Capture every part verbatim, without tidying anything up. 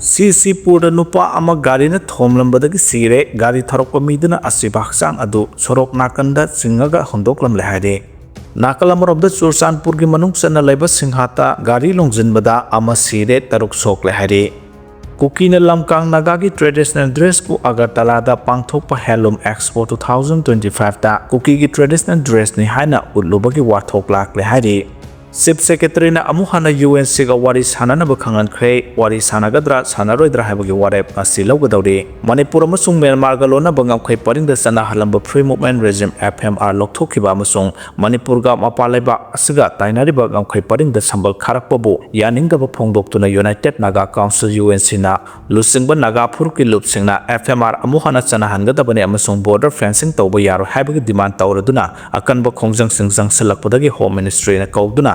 ꯁꯤꯁꯤꯄꯨꯔꯗ ꯅꯨꯄꯥ ꯑꯃ ꯒꯥꯔꯤꯅ ꯊꯣꯝꯂꯝꯕꯗꯒꯤ ꯁꯤꯔꯦ꯫ ꯒꯥꯔꯤ ꯊꯧꯔꯛꯄ ꯃꯤꯗꯨꯅ ꯑꯁꯤꯕ ꯍꯛꯆꯥꯡ ꯑꯗꯨ ꯁꯣꯔꯣꯛ ꯅꯥꯀꯟꯗ ꯆꯤꯡꯉꯒ ꯍꯨꯟꯗꯣꯛꯂꯝꯂꯦ ꯍꯥꯏꯔꯤ꯫ ꯅꯥꯀꯜ ꯑꯃꯔꯣꯝꯗ ꯆꯨꯔꯆꯥꯟꯄꯨꯔꯒꯤ ꯃꯅꯨꯡ ꯆꯟꯅ ꯂꯩꯕ ꯁꯤꯡꯍꯥꯠꯇ ꯒꯥꯔꯤ ꯂꯣꯡꯁꯤꯟꯕꯗ ꯑꯃ ꯁꯤꯔꯦ, ꯇꯔꯨꯛ ꯁꯣꯛꯂꯦ ꯍꯥꯏꯔꯤ꯫ ꯀꯨꯀꯤꯅ ꯂꯝꯀꯥꯡ ꯅꯥꯒꯥꯒꯤ traditional dressꯄꯨ ꯑꯒꯔꯇꯂꯥꯗ ꯄꯥꯡꯊꯣꯛꯄ Handloom Expo two thousand twenty fiveꯇ ꯀꯨꯀꯤꯒꯤ traditional dressꯅꯤ ꯍꯥꯏꯅ ꯎꯠꯂꯨꯕꯒꯤ ꯋꯥꯊꯣꯛ ꯂꯥꯛꯂꯦ ꯍꯥꯏꯔꯤ꯫ Chief Secretaryꯅ ꯑꯃꯨꯛ ꯍꯟꯅ UNCꯒ ꯋꯥꯔꯤ ꯁꯥꯟꯅꯅꯕ ꯈꯪꯍꯟꯈ꯭ꯔꯦ꯫ ꯋꯥꯔꯤ ꯁꯥꯟꯅꯒꯗ꯭ꯔꯥ ꯁꯥꯟꯅꯔꯣꯏꯗ꯭ꯔꯥ ꯍꯥꯏꯕꯒꯤ ꯋꯥꯔꯦꯞ ꯉꯁꯤ ꯂꯧꯒꯗꯧꯔꯤ꯫ ꯃꯅꯤꯄꯨꯔ ꯑꯃꯁꯨꯡ ꯃ꯭ꯌꯥꯟꯃꯥꯔꯒ ꯂꯣꯟꯅꯕ ꯉꯝꯈꯩ ꯄꯔꯤꯡꯗ ꯆꯠꯅꯍꯜꯂꯝꯕ Free Movement Regime, FMR, ꯂꯧꯊꯣꯛꯈꯤꯕ ꯑꯃꯁꯨꯡ ꯃꯅꯤꯄꯨꯔꯒ ꯃꯄꯥꯟ ꯂꯩꯕꯥꯛ ꯑꯁꯤꯒ ꯇꯥꯏꯅꯔꯤꯕ ꯉꯝꯈꯩ ꯄꯔꯤꯡꯗ ꯁꯝꯕꯜ ꯈꯥꯔꯛꯄꯕꯨ ꯌꯥꯅꯤꯡꯗꯕ ꯐꯣꯡꯗꯣꯛꯇꯨꯅ United Naga Council, UNCꯅ ꯂꯨꯆꯤꯡꯕ ꯅꯥꯒꯥ ꯐꯨꯔꯨꯞꯀꯤ ꯂꯨꯞꯁꯤꯡꯅ FMR ꯑꯃꯨꯛ ꯍꯟꯅ ꯆꯠꯅꯍꯟꯒꯗꯕꯅꯤ ꯑꯃꯁꯨꯡ border fencing ꯇꯧꯕ ꯌꯥꯔꯣꯏ ꯍꯥꯏꯕꯒꯤ demand ꯇꯧꯔꯗꯨꯅ ꯑꯀꯟꯕ ꯈꯣꯡꯖꯪꯁꯤꯡ ꯆꯪꯁꯤꯜꯂꯛꯄꯗꯒꯤ Home Ministryꯅ ꯀꯧꯗꯨꯅ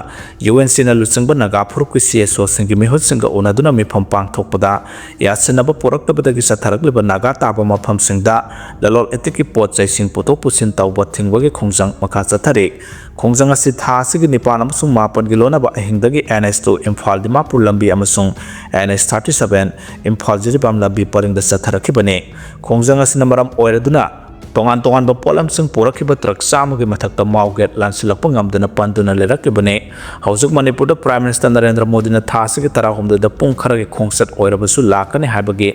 UNCꯅ ꯂꯨꯆꯤꯡꯕ ꯅꯥꯒꯥ ꯐꯨꯔꯨꯞꯀꯤ CSOꯁꯤꯡꯒꯤ ꯃꯤꯍꯨꯠꯁꯤꯡꯒ ꯎꯅꯗꯨꯅ ꯃꯤꯐꯝ ꯄꯥꯡꯊꯣꯛꯄꯗ ꯌꯥꯁꯤꯟꯅꯕ ꯄꯨꯔꯛꯇꯕꯗꯒꯤ ꯆꯠꯊꯔꯛꯂꯤꯕ ꯅꯥꯒꯥ ꯇꯥꯕ ꯃꯐꯝꯁꯤꯡꯗ ꯂꯂꯣꯟ ꯏꯇꯤꯛꯀꯤ ꯄꯣꯠ ꯆꯩꯁꯤꯡ ꯄꯨꯊꯣꯛ ꯄꯨꯁꯤꯟ ꯇꯧꯕ ꯊꯤꯡꯕꯒꯤ ꯈꯣꯡꯖꯪ ꯃꯈꯥ ꯆꯠꯊꯔꯤ꯫ ꯈꯣꯡꯖꯪ ꯑꯁꯤ ꯊꯥ ꯑꯁꯤꯒꯤ ꯅꯤꯄꯥꯟ ꯑꯃꯁꯨꯡ ꯃꯥꯄꯟꯒꯤ ꯂꯣꯟꯅꯕ ꯑꯍꯤꯡꯗꯒꯤ NH two ꯏꯝꯐꯥꯜ ꯗꯤꯃꯥꯄꯨꯔ ꯂꯝꯕꯤ ꯑꯃꯁꯨꯡ NH thirty seven Imphal Jiribam ꯂꯝꯕꯤ ꯄꯔꯤꯡꯗ ꯆꯠꯊꯔꯛꯈꯤꯕꯅꯤ꯫ ꯈꯣꯡꯖꯪ ꯑꯁꯤꯅ ꯃꯔꯝ ꯑꯣꯏꯔꯗꯨꯅ ꯇꯣꯉꯥꯟ ꯇꯣꯉꯥꯟꯕ ꯄꯣꯠꯂꯝꯁꯤꯡ ꯄꯨꯔꯛꯈꯤꯕ ꯇ꯭ꯔꯛ ꯆꯥꯝꯃꯒꯤ ꯃꯊꯛꯇ ꯃꯥꯎꯒꯦꯠ ꯂꯥꯟꯁꯤꯜꯂꯛꯄ ꯉꯝꯗꯅ ꯄꯟꯗꯨꯅ ꯂꯩꯔꯛꯂꯤꯕꯅꯤ꯫ ꯍꯧꯖꯤꯛ ꯃꯅꯤꯄꯨꯔꯗ Prime Minister ꯅꯔꯦꯟꯗ꯭ꯔ ꯃꯣꯗꯤꯅ ꯊꯥ ꯑꯁꯤꯒꯤ ꯇꯔꯥꯍꯨꯝꯗꯣꯏꯗ ꯄꯨꯡ ꯈꯔꯒꯤ ꯈꯣꯡꯆꯠ ꯑꯣꯏꯔꯕꯁꯨ ꯂꯥꯛꯀꯅꯤ ꯍꯥꯏꯕꯒꯤ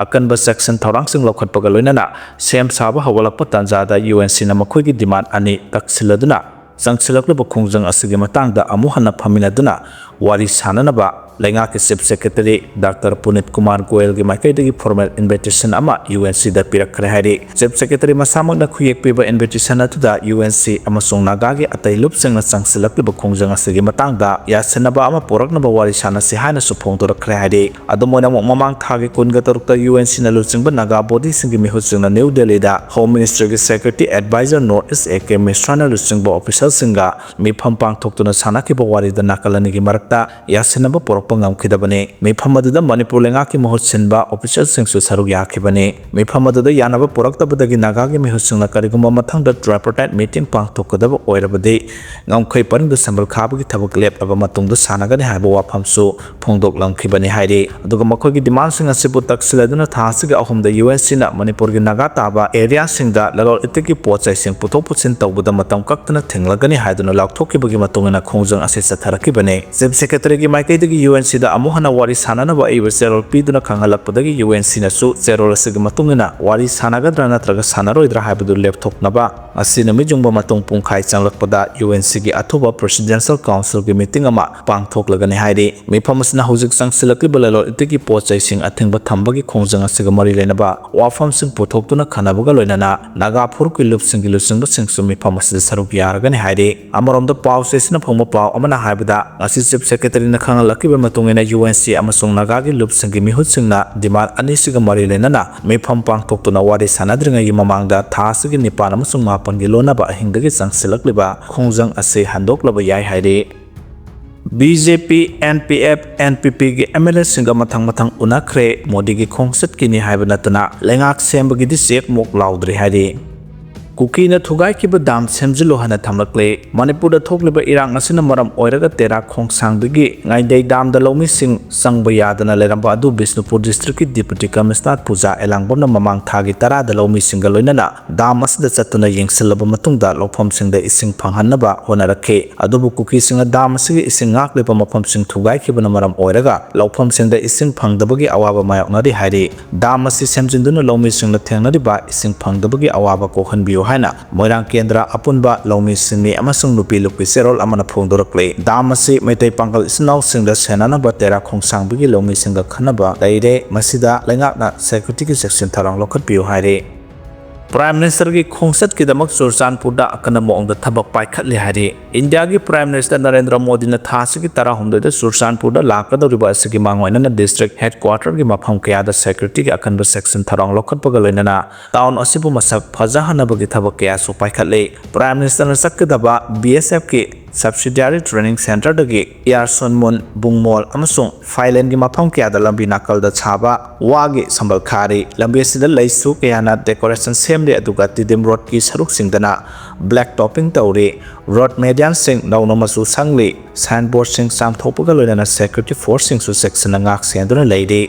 ꯑꯀꯟꯕ ꯆꯦꯛꯁꯤꯟ ꯊꯧꯔꯥꯡꯁꯤꯡ ꯂꯧꯈꯠꯄꯒ ꯂꯣꯏꯅꯅ ꯁꯦꯝ ꯁꯥꯕ ꯍꯧꯒꯠꯂꯛꯄ ꯇꯥꯟꯖꯥꯗ UNCꯅ ꯃꯈꯣꯏꯒꯤ demand ꯑꯅꯤ ꯇꯛꯁꯤꯜꯂꯗꯨꯅ ꯆꯪꯁꯤꯜꯂꯛꯂꯤꯕ ꯈꯣꯡꯖꯪ ꯑꯁꯤꯒꯤ ꯃꯇꯥꯡꯗ ꯑꯃꯨꯛ ꯍꯟꯅ ꯐꯝꯃꯤꯟꯅꯗꯨꯅ ꯋꯥꯔꯤ ꯁꯥꯅꯅꯕ ꯂꯩꯉꯥꯛꯀꯤ Chief Secretary Doctor ꯄꯨꯅꯤꯠ ꯀꯨꯃꯥꯔ ꯒꯣꯌꯦꯜꯒꯤ ꯃꯥꯏꯀꯩꯗꯒꯤ formal invitation ꯑꯃ UNCꯗ ꯄꯤꯔꯛꯈ꯭ꯔꯦ ꯍꯥꯏꯔꯤ꯫ Chief Secretary ꯃꯁꯥꯃꯛꯅ ꯈꯨꯌꯦꯛ ꯄꯤꯕ invitation ꯑꯗꯨꯗ UNC ꯑꯃꯁꯨꯡ ꯅꯥꯒꯥꯒꯤ ꯑꯇꯩ ꯂꯨꯞꯁꯤꯡꯅ ꯆꯪꯁꯤꯜꯂꯛꯂꯤꯕ ꯈꯣꯡꯖꯪ ꯑꯁꯤꯒꯤ ꯃꯇꯥꯡꯗ ꯌꯥꯁꯤꯟꯅꯕ ꯑꯃ ꯄꯨꯔꯛꯅꯕ ꯋꯥꯔꯤ ꯁꯥꯅꯁꯤ ꯍꯥꯏꯅꯁꯨ ꯐꯣꯡꯗꯣꯔꯛꯈ꯭ꯔꯦ ꯍꯥꯏꯔꯤ꯫ ꯑꯗꯨꯝ ꯑꯣꯏꯅꯃꯛ, ꯃꯃꯥꯡ ꯊꯥꯒꯤ ꯀꯨꯟꯒ ꯇꯔꯨꯛꯇ UNCꯅ ꯂꯨꯆꯤꯡꯕ ꯅꯥꯒꯥ bodyꯁꯤꯡꯒꯤ ꯃꯤꯍꯨꯠꯁꯤꯡꯅ ꯅ꯭ꯌꯨ ꯗꯦꯜꯂꯤꯗ Home Ministryꯒꯤ Secretary Advisor North East A K ꯃꯤꯁ꯭ꯔꯥꯅ ꯂꯨꯆꯤꯡꯕ officialꯁꯤꯡꯒ ꯃꯤꯐꯝ ꯄꯥꯡꯊꯣꯛꯇꯨꯅ ꯁꯥꯟꯅꯈꯤꯕ ꯋꯥꯔꯤꯗ ꯅꯥꯀꯜ ꯑꯅꯤꯒꯤ ꯃꯔꯛꯇ ꯌꯥꯁꯤꯟꯅꯕ ꯄꯨꯔꯛꯄ ꯉꯝꯈꯤꯗꯕꯅꯤ꯫ ꯃꯤꯐꯝ ꯑꯗꯨꯗ ꯃꯅꯤꯄꯨꯔ ꯂꯩꯉꯥꯛꯀꯤ ꯃꯍꯨꯠ ꯁꯤꯟꯕ ꯑꯣꯐꯤꯁꯤꯌꯦꯜꯁꯤꯡꯁꯨ ꯁꯔꯨꯛ ꯌꯥꯈꯤꯕꯅꯤ꯫ ꯃꯤꯐꯝ ꯑꯗꯨꯗ ꯌꯥꯅꯕ ꯄꯨꯔꯛꯇꯕꯗꯒꯤ ꯅꯥꯒꯥꯒꯤ ꯃꯤꯍꯨꯠꯁꯤꯡꯅ ꯀꯔꯤꯒꯨꯝꯕ ꯃꯊꯪꯗ tripartite meeting ꯄꯥꯡꯊꯣꯛꯀꯗꯕ ꯑꯣꯏꯔꯕꯗꯤ ꯉꯝꯈꯩ ꯄꯔꯤꯡꯗ ꯁꯝꯕꯜ ꯈꯥꯕꯒꯤ ꯊꯕꯛ ꯂꯦꯞꯂꯕ ꯃꯇꯨꯡꯗ ꯁꯥꯟꯅꯒꯅꯤ ꯍꯥꯏꯕ ꯋꯥꯐꯝꯁꯨ ꯐꯣꯡꯗꯣꯛꯂꯝꯈꯤꯕꯅꯤ ꯍꯥꯏꯔꯤ꯫ ꯑꯗꯨꯒ ꯃꯈꯣꯏꯒꯤ ꯗꯤꯃꯥꯟꯁꯤꯡ ꯑꯁꯤꯕꯨ ꯇꯛꯁꯤꯜꯂꯗꯨꯅ ꯊꯥ ꯑꯁꯤꯒꯤ ꯑꯍꯨꯝꯗ ꯌꯨ ꯑꯦꯟ ꯁꯤꯅ ꯃꯅꯤꯄꯨꯔꯒꯤ ꯅꯥꯒꯥ ꯇꯥꯕ ꯑꯦꯔꯤꯌꯥꯁꯤꯡꯗ ꯂꯂꯣꯟ ꯏꯇꯤꯛꯀꯤ ꯄꯣꯠ ꯆꯩꯁꯤꯡ ꯄꯨꯊꯣꯛ ꯄꯨꯁꯤꯟ ꯇꯧꯕꯗ ꯃꯇꯝ ꯀꯛꯇꯅ ꯊꯤꯡꯂꯒꯅꯤ ꯍꯥꯏꯗꯨꯅ ꯂꯥꯎꯊꯣꯛꯈꯤꯕꯒꯤ ꯃꯇꯨꯡ ꯏꯟꯅ ꯈꯣꯡꯖꯪ ꯑꯁꯤ ꯆꯠꯊꯔꯛꯈꯤꯕꯅꯤ꯫ ꯆꯤꯐ ꯁꯦꯀ꯭ꯔꯦꯇꯔꯤꯒꯤ ꯃꯥꯏꯀꯩꯗꯒꯤ ꯌꯨ ꯑꯦꯟ ꯁꯤꯗ ꯑꯃꯨꯛ ꯍꯟꯅ ꯋꯥꯔꯤ ꯁꯥꯟꯅꯅꯕ ꯑꯏꯕ ꯆꯦꯔꯣꯜ ꯄꯤꯗꯨꯅ ꯈꯪꯍꯜꯂꯛꯄꯗꯒꯤ ꯌꯨ ꯑꯦꯟ ꯁꯤꯅꯁꯨ ꯆꯦꯔꯣꯜ ꯑꯁꯤꯒꯤ ꯃꯇꯨꯡ ꯏꯟꯅ ꯋꯥꯔꯤ ꯁꯥꯟꯅꯒꯗ꯭ꯔꯥ ꯅꯠꯇ꯭ꯔꯒ ꯁꯥꯟꯅꯔꯣꯏꯗ꯭ꯔꯥ ꯍꯥꯏꯕꯗꯨ ꯂꯦꯞꯊꯣꯛꯅꯕ ꯉꯁꯤ ꯅꯨꯃꯤꯠ ꯌꯨꯡꯕ ꯃꯇꯨꯡ ꯄꯨꯡꯈꯥꯏ ꯆꯪꯂꯛꯄꯗ ꯌꯨ ꯑꯦꯟ ꯁꯤꯒꯤ ꯑꯊꯨꯕ Presidential Councilꯒꯤ meeting ꯑꯃ ꯄꯥꯡꯊꯣꯛꯂꯒꯅꯤ ꯍꯥꯏꯔꯤ꯫ ꯃꯤꯐꯝ ꯑꯁꯤꯅ ꯍꯧꯖꯤꯛ ꯆꯪꯁꯤꯜꯂꯛꯂꯤꯕ ꯂꯂꯣꯟ ꯏꯇꯤꯛꯀꯤ ꯄꯣꯠ ꯆꯩꯁꯤꯡ ꯑꯊꯤꯡꯕ ꯊꯝꯕꯒꯤ ꯈꯣꯡꯖꯪ ꯑꯁꯤꯒ ꯃꯔꯤ ꯂꯩꯅꯕ ꯋꯥꯐꯝꯁꯤꯡ ꯄꯨꯊꯣꯛꯇꯨꯅ ꯈꯟꯅꯕꯒ ꯂꯣꯏꯅꯅ ꯅꯥꯒꯥ ꯐꯨꯔꯨꯞꯀꯤ ꯂꯨꯞꯁꯤꯡꯒꯤ ꯂꯨꯆꯤꯡꯕꯁꯤꯡꯁꯨ ꯃꯤꯐꯝ ꯑꯁꯤꯗ ꯁꯔꯨꯛ ꯌꯥꯔꯒꯅꯤ ꯍꯥꯏꯔꯤ꯫ ꯑꯃꯔꯣꯝꯗ ꯄꯥꯎ ꯆꯦꯁꯤꯅ ꯐꯪꯕ ꯄꯥꯎ ꯑꯃꯅ ꯍꯥꯏꯕꯗ, ꯉꯁꯤ ꯆꯤꯐ ꯁꯦꯀ꯭ꯔꯦꯇꯔꯤꯅ ꯈꯪꯍꯜꯂꯛꯈꯤꯕ ꯃꯇꯨꯡ ꯏꯟꯅ ꯌꯨ ꯑꯦꯟ ꯁꯤ ꯑꯃꯁꯨꯡ ꯅꯥꯒꯥꯒꯤ ꯂꯨꯞꯁꯤꯡꯒꯤ ꯃꯤꯍꯨꯠꯁꯤꯡꯅ demand ꯑꯅꯤꯁꯤꯒ ꯃꯔꯤ ꯂꯩꯅꯅ ꯃꯤꯐꯝ ꯄꯥꯡꯊꯣꯛꯇꯨꯅ ꯋꯥꯔꯤ ꯁꯥꯟꯅꯗ꯭ꯔꯤꯉꯩꯒꯤ ꯃꯃꯥꯡꯗ ꯊꯥ ꯑꯁꯤꯒꯤ ꯅꯤꯄꯥꯟ ꯑꯃꯁꯨꯡ ꯃꯥꯄꯟꯒꯤ ꯂꯣꯟꯅꯕ ꯑꯍꯤꯡꯗꯒꯤ ꯆꯪꯁꯤꯜꯂꯛꯂꯤꯕ ꯈꯣꯡꯖꯪ ꯑꯁꯤ ꯍꯟꯗꯣꯛꯂꯕ ꯌꯥꯏ ꯍꯥꯏꯔꯤ꯫ B J P, N P F, N P ꯄꯤꯒꯤ ꯑꯦꯝ ꯑꯦꯜ ꯑꯦꯁꯤꯡꯒ ꯃꯊꯪ ꯃꯊꯪ ꯎꯅꯈ꯭ꯔꯦ꯫ ꯃꯣꯗꯤꯒꯤ ꯈꯣꯡꯆꯠꯀꯤꯅꯤ ꯍꯥꯏꯕ ꯅꯠꯇꯅ ꯂꯩꯉꯥꯛ ꯁꯦꯝꯕꯒꯤꯗꯤ ꯆꯦꯛ ꯃꯣꯛ ꯂꯥꯎꯗ꯭ꯔꯤ ꯍꯥꯏꯔꯤ꯫ ꯀꯨꯀꯤꯅ ꯊꯨꯒꯥꯏꯈꯤꯕ ꯗꯥꯝ ꯁꯦꯝꯖꯤꯜꯂꯨ ꯍꯥꯏꯅ ꯊꯝꯂꯛꯂꯦ꯫ ꯃꯅꯤꯄꯨꯔꯗ ꯊꯣꯛꯂꯤꯕ ꯏꯔꯥꯡ ꯑꯁꯤꯅ ꯃꯔꯝ ꯑꯣꯏꯔꯒ ꯇꯦꯔꯥ ꯈꯣꯡꯁꯥꯡꯗꯒꯤ ꯉꯥꯏꯗꯩ ꯗꯥꯝꯗ ꯂꯧꯃꯤꯁꯤꯡ ꯆꯪꯕ ꯌꯥꯗꯅ ꯂꯩꯔꯝꯕ ꯑꯗꯨ ꯕꯤꯁꯅꯨꯄꯨꯔ ꯗꯤꯁꯇ꯭ꯔꯤꯛꯀꯤ ꯗꯤꯄꯨꯇꯤ ꯀꯃꯤꯁꯅꯔ ꯄꯨꯖꯥ ꯑꯦꯂꯥꯡꯕꯝꯅ ꯃꯃꯥꯡ ꯊꯥꯒꯤ ꯇꯔꯥꯗ ꯂꯧꯃꯤꯁꯤꯡꯒ ꯂꯣꯏꯅꯅ ꯗꯥꯝ ꯑꯁꯤꯗ ꯆꯠꯇꯨꯅ ꯌꯦꯡꯁꯤꯜꯂꯕ ꯃꯇꯨꯡꯗ ꯂꯧꯐꯝꯁꯤꯡꯗ ꯏꯁꯤꯡ ꯐꯪꯍꯟꯅꯕ ꯍꯣꯠꯅꯔꯛꯈꯤ꯫ ꯑꯗꯨꯕꯨ ꯀꯨꯀꯤꯁꯤꯡꯅ ꯗꯥꯝ ꯑꯁꯤꯒꯤ ꯏꯁꯤꯡ ꯉꯥꯛꯂꯤꯕ ꯃꯐꯝꯁꯤꯡ ꯊꯨꯒꯥꯏꯈꯤꯕꯅ ꯃꯔꯝ ꯑꯣꯏꯔꯒ ꯂꯧꯐꯝꯁꯤꯡꯗ ꯏꯁꯤꯡ ꯐꯪꯗꯕꯒꯤ ꯑꯋꯥꯕ ꯃꯥꯌꯣꯛꯅꯔꯤ ꯍꯥꯏꯔꯤ꯫ ꯗꯥꯝ ꯑꯁꯤ ꯁꯦꯝꯖꯤꯟꯗꯨꯅ ꯂꯧꯃꯤꯁꯤꯡꯅ ꯊꯦꯡꯅꯔꯤꯕ ꯏꯁꯤꯡ ꯐꯪꯗꯕꯒꯤ ꯑꯋꯥꯕ ꯀꯣꯛꯍꯟꯕꯤꯌꯨ ꯍꯥꯏꯅ ꯃꯣꯏꯔꯥꯡ ꯀꯦꯟꯗ꯭ꯔ ꯑꯄꯨꯟꯕ ꯂꯧꯃꯤ ꯁꯤꯟꯃꯤ ꯑꯃꯁꯨꯡ ꯅꯨꯄꯤ ꯂꯨꯞꯀꯤ ꯆꯦꯔꯣꯜ ꯑꯃꯅ ꯐꯣꯡꯗꯣꯔꯛꯂꯤ꯫ ꯗꯥꯝ ꯑꯁꯤ ꯃꯩꯇꯩ ꯄꯥꯡꯒꯜ ꯏꯆꯤꯟ ꯏꯅꯥꯎꯁꯤꯡꯗ ꯁꯦꯟꯅꯅꯕ ꯇꯦꯔꯥ ꯈꯣꯡꯁꯥꯡꯕꯒꯤ ꯂꯧꯃꯤꯁꯤꯡꯒ ꯈꯟꯅꯕ ꯂꯩꯔꯦ꯫ ꯃꯁꯤꯗ ꯂꯩꯉꯥꯛꯅ ꯁꯦꯀ꯭ꯌꯨꯔꯤꯇꯤꯒꯤ ꯆꯦꯛꯁꯤꯟ ꯊꯧꯔꯥꯡ ꯂꯧꯈꯠꯄꯤꯌꯨ ꯍꯥꯏꯔꯤ꯫ ꯄ꯭ꯔꯥꯏꯝ ꯃꯤꯅꯤꯁꯇꯔꯒꯤ ꯈꯣꯡꯆꯠꯀꯤꯗꯃꯛ ꯆꯨꯔꯆꯥꯟꯄꯨꯔꯗ ꯑꯀꯟꯕ ꯃꯑꯣꯡꯗ ꯊꯕꯛ ꯄꯥꯏꯈꯠꯂꯤ ꯍꯥꯏꯔꯤ꯫ ꯏꯟꯗꯤꯌꯥꯒꯤ ꯄ꯭ꯔꯥꯏꯝ ꯃꯤꯅꯤꯁꯇꯔ ꯅꯔꯦꯟꯗ꯭ꯔ ꯃꯣꯗꯤꯅ ꯊꯥ ꯑꯁꯤꯒꯤ ꯇꯔꯥꯍꯨꯝꯗꯣꯏꯗ ꯆꯨꯔꯆꯥꯟꯄꯨꯔꯗ ꯂꯥꯛꯀꯗꯧꯔꯤꯕ ꯑꯁꯤꯒꯤ ꯃꯥꯡꯑꯣꯏꯅꯅ ꯗꯤꯁꯇ꯭ꯔꯤꯛ ꯍꯦꯗꯀ꯭ꯋꯥꯔꯇꯔꯒꯤ ꯃꯐꯝ ꯀꯌꯥꯗ ꯁꯦꯀ꯭ꯌꯨꯔꯤꯇꯤꯒꯤ ꯑꯀꯟꯕ ꯆꯦꯛꯁꯤꯟ ꯊꯧꯔꯥꯡ ꯂꯧꯈꯠꯄꯒ ꯂꯣꯏꯅꯅ ꯇꯥꯎꯟ ꯑꯁꯤꯕꯨ ꯃꯁꯛ ꯐꯖꯍꯟꯅꯕꯒꯤ ꯊꯕꯛ ꯀꯌꯥꯁꯨ ꯄꯥꯏꯈꯠꯂꯤ꯫ ꯄ꯭ꯔꯥꯏꯝ ꯃꯤꯅꯤꯁꯇꯔꯅ ꯆꯠꯀꯗꯕ ꯕꯤ ꯑꯦꯁ ꯑꯦꯐꯀꯤ Subsidiary Training Centreꯗꯒꯤ ꯏꯌꯥꯔꯁꯣꯟ ꯃꯨꯟ, ꯕꯨꯡꯃꯣꯜ ꯑꯃꯁꯨꯡ ꯐꯥꯏꯂꯦꯟꯒꯤ ꯃꯐꯝ ꯀꯌꯥꯗ ꯂꯝꯕꯤ ꯅꯥꯀꯜꯗ ꯁꯥꯕ ꯋꯥꯒꯤ ꯁꯝꯕꯜ ꯈꯥꯔꯤ꯫ ꯂꯝꯕꯤ ꯑꯁꯤꯗ ꯂꯩꯁꯨ ꯀꯌꯥꯅ decoration ꯁꯦꯝꯂꯤ, ꯑꯗꯨꯒ ꯇꯤꯗꯤꯝ ꯔꯣꯗꯀꯤ ꯁꯔꯨꯛꯁꯤꯡꯗꯅ black topping ꯇꯧꯔꯤ꯫ ꯔꯣꯗ medianꯁꯤꯡ ꯅꯧꯅ ꯃꯆꯨ ꯁꯪꯂꯤ꯫ Signboardꯁꯤꯡ ꯆꯥꯝꯊꯣꯛꯄꯒ ꯂꯣꯏꯅꯅ security forceꯁꯤꯡꯁꯨ ꯆꯦꯛꯁꯤꯟꯅ ꯉꯥꯛ ꯁꯦꯟꯗꯨꯅ ꯂꯩꯔꯤ꯫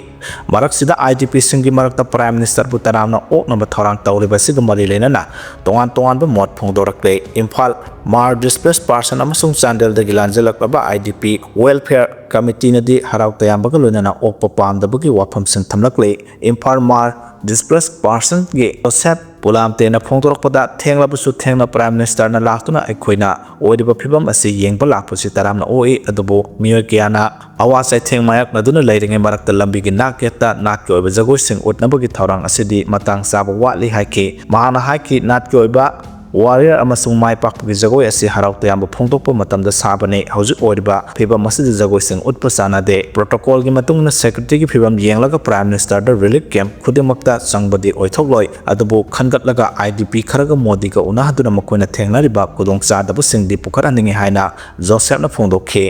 ꯃꯔꯛꯁꯤꯗ IDPꯁꯤꯡꯒꯤ ꯃꯔꯛꯇ Prime Ministerꯕꯨ ꯇꯔꯥꯝꯅ ꯑꯣꯛꯅꯕ ꯊꯧꯔꯥꯡ ꯇꯧꯔꯤꯕ ꯑꯁꯤꯒ ꯃꯔꯤ ꯂꯩꯅꯅ ꯇꯣꯉꯥꯟ ꯇꯣꯉꯥꯟꯕ ꯃꯣꯠ ꯐꯣꯡꯗꯣꯔꯛꯂꯦ꯫ ꯏꯝꯐꯥꯜ, ꯃꯥꯔ Displaced Person ꯑꯃꯁꯨꯡ ꯆꯥꯟꯗꯦꯜꯗꯒꯤ ꯂꯥꯟꯖꯦꯜꯂꯛꯂꯕ IDP Welfare Committeeꯅꯗꯤ ꯍꯔꯥꯎ ꯇꯌꯥꯝꯕꯒ ꯂꯣꯏꯅꯅ ꯑꯣꯛꯄ ꯄꯥꯝꯗꯕꯒꯤ ꯋꯥꯐꯝꯁꯤꯡ ꯊꯝꯂꯛꯂꯦ꯫ ꯏꯝꯐꯥꯜ, ꯃꯥꯔ Displaced Personꯒꯤ ꯖꯣꯁꯦꯐ ꯄꯨꯂꯥꯝꯇꯦꯅ ꯐꯣꯡꯗꯣꯔꯛꯄꯗ, ꯊꯦꯡꯂꯕꯁꯨ ꯊꯦꯡꯅ Prime Ministerꯅ ꯂꯥꯛꯇꯨꯅ ꯑꯩꯈꯣꯏꯅ ꯑꯣꯏꯔꯤꯕ ꯐꯤꯕꯝ ꯑꯁꯤ ꯌꯦꯡꯕ ꯂꯥꯛꯄꯁꯤ ꯇꯔꯥꯝꯅ ꯑꯣꯛꯏ, ꯑꯗꯨꯕꯨ ꯃꯤꯑꯣꯏ ꯀꯌꯥꯅ ꯑꯋꯥ ꯆꯩꯊꯦꯡ ꯃꯥꯌꯣꯛꯅꯗꯨꯅ ꯂꯩꯔꯤꯉꯩ ꯃꯔꯛꯇ ꯂꯝꯕꯤꯒꯤ ꯅꯥꯛ ꯌꯦꯠꯇ ꯅꯥꯠꯀꯤ ꯑꯣꯏꯕ ꯖꯒꯣꯏꯁꯤꯡ ꯎꯠꯅꯕꯒꯤ ꯊꯧꯔꯥꯡ ꯑꯁꯤꯗꯤ ꯃꯇꯥꯡ ꯆꯥꯕ ꯋꯥꯠꯂꯤ ꯍꯥꯏꯈꯤ꯫ ꯃꯍꯥꯛꯅ ꯍꯥꯏꯈꯤ, ꯅꯥꯠꯀꯤ ꯑꯣꯏꯕ warrior ꯑꯃꯁꯨꯡ ꯃꯥꯏ ꯄꯥꯛꯄꯒꯤ ꯖꯒꯣꯏ ꯑꯁꯤ ꯍꯔꯥꯎ ꯇꯌꯥꯝꯕ ꯐꯣꯡꯗꯣꯛꯄ ꯃꯇꯝꯗ ꯁꯥꯕꯅꯤ꯫ ꯍꯧꯖꯤꯛ ꯑꯣꯏꯔꯤꯕ ꯐꯤꯕꯝ ꯑꯁꯤꯗ ꯖꯒꯣꯏꯁꯤꯡ ꯎꯠꯄ ꯆꯥꯅꯗꯦ꯫ Protocolꯒꯤ ꯃꯇꯨꯡ ꯏꯟꯅ securityꯒꯤ ꯐꯤꯕꯝ ꯌꯦꯡꯂꯒ Prime Ministerꯗ relief camp ꯈꯨꯗꯤꯡꯃꯛꯇ ꯆꯪꯕꯗꯤ ꯑꯣꯏꯊꯣꯛꯂꯣꯏ, ꯑꯗꯨꯕꯨ ꯈꯟꯒꯠꯂꯒ IDP ꯈꯔꯒ ꯃꯣꯗꯤꯒ ꯎꯅꯍꯟꯗꯨꯅ ꯃꯈꯣꯏꯅ ꯊꯦꯡꯅꯔꯤꯕ ꯈꯨꯗꯣꯡꯆꯥꯗꯕꯁꯤꯡꯗꯤ ꯄꯨꯈꯠꯍꯟꯅꯤꯡꯏ ꯍꯥꯏꯅ ꯖꯣꯁꯦꯐꯅ ꯐꯣꯡꯗꯣꯛꯈꯤ꯫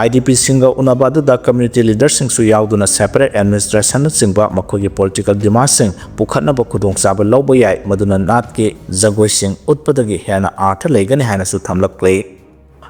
IDPꯁꯤꯡꯒ ꯎꯅꯕ ꯑꯗꯨꯗ community leaderꯁꯤꯡꯁꯨ ꯌꯥꯎꯗꯨꯅ separate administrationꯅꯆꯤꯡꯕ ꯃꯈꯣꯏꯒꯤ political demandꯁꯤꯡ ꯄꯨꯈꯠꯅꯕ ꯈꯨꯗꯣꯡꯆꯥꯕ ꯂꯧꯕ ꯌꯥꯏ, ꯃꯗꯨꯅ ꯅꯥꯠꯀꯤ ꯖꯒꯣꯏꯁꯤꯡ ꯎꯠꯄꯗꯒꯤ ꯍꯦꯟꯅ ꯑꯥꯔꯊ ꯂꯩꯒꯅꯤ ꯍꯥꯏꯅꯁꯨ ꯊꯝꯂꯛꯂꯤ꯫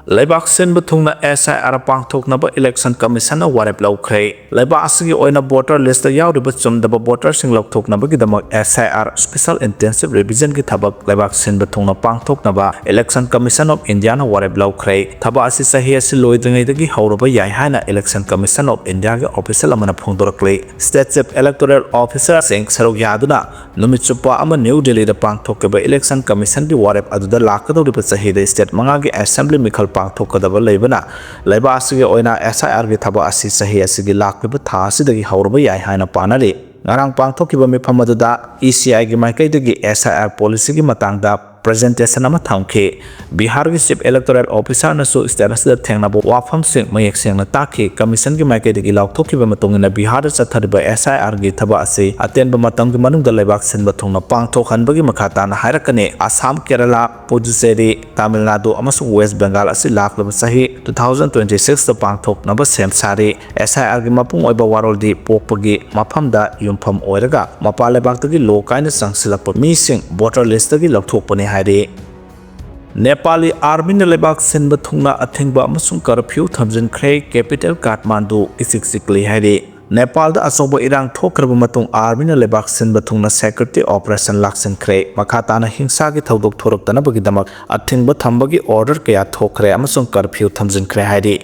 ꯂꯩꯕꯥꯛ ꯁꯤꯟꯕ ꯊꯨꯡꯅ SIR ꯄꯥꯡꯊꯣꯛꯅꯕ Election Commissionꯅ ꯋꯥꯔꯦꯞ ꯂꯧꯈ꯭ꯔꯦ꯫ ꯂꯩꯕꯥꯛ ꯑꯁꯤꯒꯤ ꯑꯣꯏꯅ voter listꯇ ꯌꯥꯎꯔꯤꯕ ꯆꯨꯝꯗꯕ voterꯁꯤꯡ ꯂꯧꯊꯣꯛꯅꯕꯒꯤꯗꯃꯛ SIR, Special Intensive Revisionꯒꯤ ꯊꯕꯛ ꯂꯩꯕꯥꯛ ꯁꯤꯟꯕ ꯊꯨꯡꯅ ꯄꯥꯡꯊꯣꯛꯅꯕ Election Commission of Indiaꯅ ꯋꯥꯔꯦꯞ ꯂꯧꯈ꯭ꯔꯦ꯫ ꯊꯕꯛ ꯑꯁꯤ ꯆꯍꯤ ꯑꯁꯤ ꯂꯣꯏꯗ꯭ꯔꯤꯉꯩꯗꯒꯤ ꯍꯧꯔꯕ ꯌꯥꯏ ꯍꯥꯏꯅ Election Commission of Indiaꯒꯤ official ꯑꯃꯅ ꯐꯣꯡꯗꯣꯔꯛꯂꯤ꯫ State Chief Electoral Officerꯁꯤꯡ ꯁꯔꯨꯛ ꯌꯥꯗꯨꯅ ꯅꯨꯃꯤꯠ ꯆꯨꯞꯄ ꯑꯃ ꯅ꯭ꯌꯨ ꯗꯤꯜꯂꯤꯗ ꯄꯥꯡꯊꯣꯛꯈꯤꯕ Election Commissionꯒꯤ ꯋꯥꯔꯦꯞ ꯑꯗꯨꯗ ꯂꯥꯛꯀꯗꯧꯔꯤꯕ ꯆꯍꯤꯗ state ꯃꯉꯥꯒꯤ assembly ꯃꯤꯈꯜ ꯄꯥꯡꯊꯣꯛꯀꯗꯕ ꯂꯩꯕꯅ, ꯂꯩꯕꯥꯛ ꯑꯁꯤꯒꯤ ꯑꯣꯏꯅ SIRꯒꯤ ꯊꯕꯛ ꯑꯁꯤ ꯆꯍꯤ ꯑꯁꯤꯒꯤ ꯂꯥꯛꯂꯤꯕ ꯊꯥ ꯑꯁꯤꯗꯒꯤ ꯍꯧꯔꯕ ꯌꯥꯏ ꯍꯥꯏꯅ ꯄꯥꯅꯔꯤ꯫ ꯉꯔꯥꯡ ꯄꯥꯡꯊꯣꯛꯈꯤꯕ ꯃꯤꯐꯝ ꯑꯗꯨꯗ ECIꯒꯤ ꯃꯥꯏꯀꯩꯗꯒꯤ SIR policyꯒꯤ ꯃꯇꯥꯡꯗ ꯄ꯭ꯔꯖꯦꯟꯇꯦꯁꯟ ꯑꯃ ꯊꯝꯈꯤ꯫ ꯕꯤꯍꯥꯔꯒꯤ ꯆꯤꯐ ꯏꯂꯦꯛꯇꯣꯔꯦꯜ ꯑꯣꯐꯤꯁꯥꯔꯅꯁꯨ ꯁ꯭ꯇꯦꯠ ꯑꯁꯤꯗ ꯊꯦꯡꯅꯕ ꯋꯥꯐꯝꯁꯤꯡ ꯃꯌꯦꯛ ꯁꯦꯡꯅ ꯇꯥꯛꯈꯤ꯫ ꯀꯃꯤꯁꯟꯒꯤ ꯃꯥꯏꯀꯩꯗꯒꯤ ꯂꯥꯎꯊꯣꯛꯈꯤꯕ ꯃꯇꯨꯡ ꯏꯟꯅ ꯕꯤꯍꯥꯔꯗ ꯆꯠꯊꯔꯤꯕ SIR ꯒꯤ ꯊꯕꯛ ꯑꯁꯤ ꯑꯇꯦꯟꯕ ꯃꯇꯝꯒꯤ ꯃꯅꯨꯡꯗ ꯂꯩꯕꯥꯛ ꯁꯤꯟꯕ ꯊꯨꯡꯅ ꯄꯥꯡꯊꯣꯛꯍꯟꯕꯒꯤ ꯃꯈꯥ ꯇꯥꯅ ꯍꯥꯏꯔꯛꯀꯅꯤ꯫ ꯑꯁꯥꯝ, ꯀꯦꯔꯂꯥ, ꯄꯨꯗꯨꯆꯦꯔꯤ, ꯇꯥꯃꯤꯜ ꯅꯥꯗꯨ ꯑꯃꯁꯨꯡ ꯋꯦꯁ ꯕꯦꯡꯒꯥꯜ ꯑꯁꯤ ꯂꯥꯛꯂꯤꯕ ꯆꯍꯤ two thousand twenty six ꯇ ꯄꯥꯡꯊꯣꯛꯅꯕ ꯁꯦꯝ ꯁꯥꯔꯤ꯫ SIR ꯒꯤ ꯃꯄꯨꯡ ꯑꯣꯏꯕ ꯋꯥꯔꯣꯜꯗꯤ ꯄꯣꯛꯄꯒꯤ ꯃꯐꯝꯗ ꯌꯨꯝꯐꯝ ꯑꯣꯏꯔꯒ ꯃꯄꯥꯟ ꯂꯩꯕꯥꯛꯇꯒꯤ ꯂꯣ ꯀꯥꯏꯅ ꯆꯪꯁꯤꯜꯂꯛꯄ ꯃꯤꯁꯤꯡ ꯚꯣꯇꯔ ꯂꯤꯁꯇꯒꯤ ꯂꯧꯊꯣꯛꯄꯅꯤ ꯍꯥꯏꯔꯤ꯫ ꯅꯦꯄꯥꯂꯤ ꯑꯥꯔꯃꯤꯅ ꯂꯩꯕꯥꯛ ꯁꯤꯟꯕ ꯊꯨꯡꯅ ꯑꯊꯤꯡꯕ ꯑꯃꯁꯨꯡ ꯀꯔꯐ꯭ꯌꯨ ꯊꯝꯖꯤꯟꯈ꯭ꯔꯦ꯫ ꯀꯦꯄꯤꯇꯦꯜ ꯀꯥꯊꯃꯥꯟꯗꯨ ꯏꯆꯤꯛ ꯆꯤꯛꯂꯤ ꯍꯥꯏꯔꯤ꯫ ꯅꯦꯄꯥꯜꯗ ꯑꯆꯧꯕ ꯏꯔꯥꯡ ꯊꯣꯛꯈ꯭ꯔꯕ ꯃꯇꯨꯡ ꯑꯥꯔꯃꯤꯅ ꯂꯩꯕꯥꯛ ꯁꯤꯟꯕ ꯊꯨꯡꯅ ꯁꯦꯀ꯭ꯌꯨꯔꯤꯇꯤ ꯑꯣꯄꯔꯦꯁꯟ ꯂꯥꯛꯁꯤꯟꯈ꯭ꯔꯦ꯫ ꯃꯈꯥ ꯇꯥꯅ ꯍꯤꯡꯁꯥꯒꯤ ꯊꯧꯗꯣꯛ ꯊꯣꯔꯛꯇꯅꯕꯒꯤꯗꯃꯛ ꯑꯊꯤꯡꯕ ꯊꯝꯕꯒꯤ ꯑꯣꯔꯗꯔ ꯀꯌꯥ ꯊꯣꯛꯈ꯭ꯔꯦ ꯑꯃꯁꯨꯡ ꯀꯔꯐ꯭ꯌꯨ ꯊꯝꯖꯤꯟꯈ꯭ꯔꯦ ꯍꯥꯏꯔꯤ꯫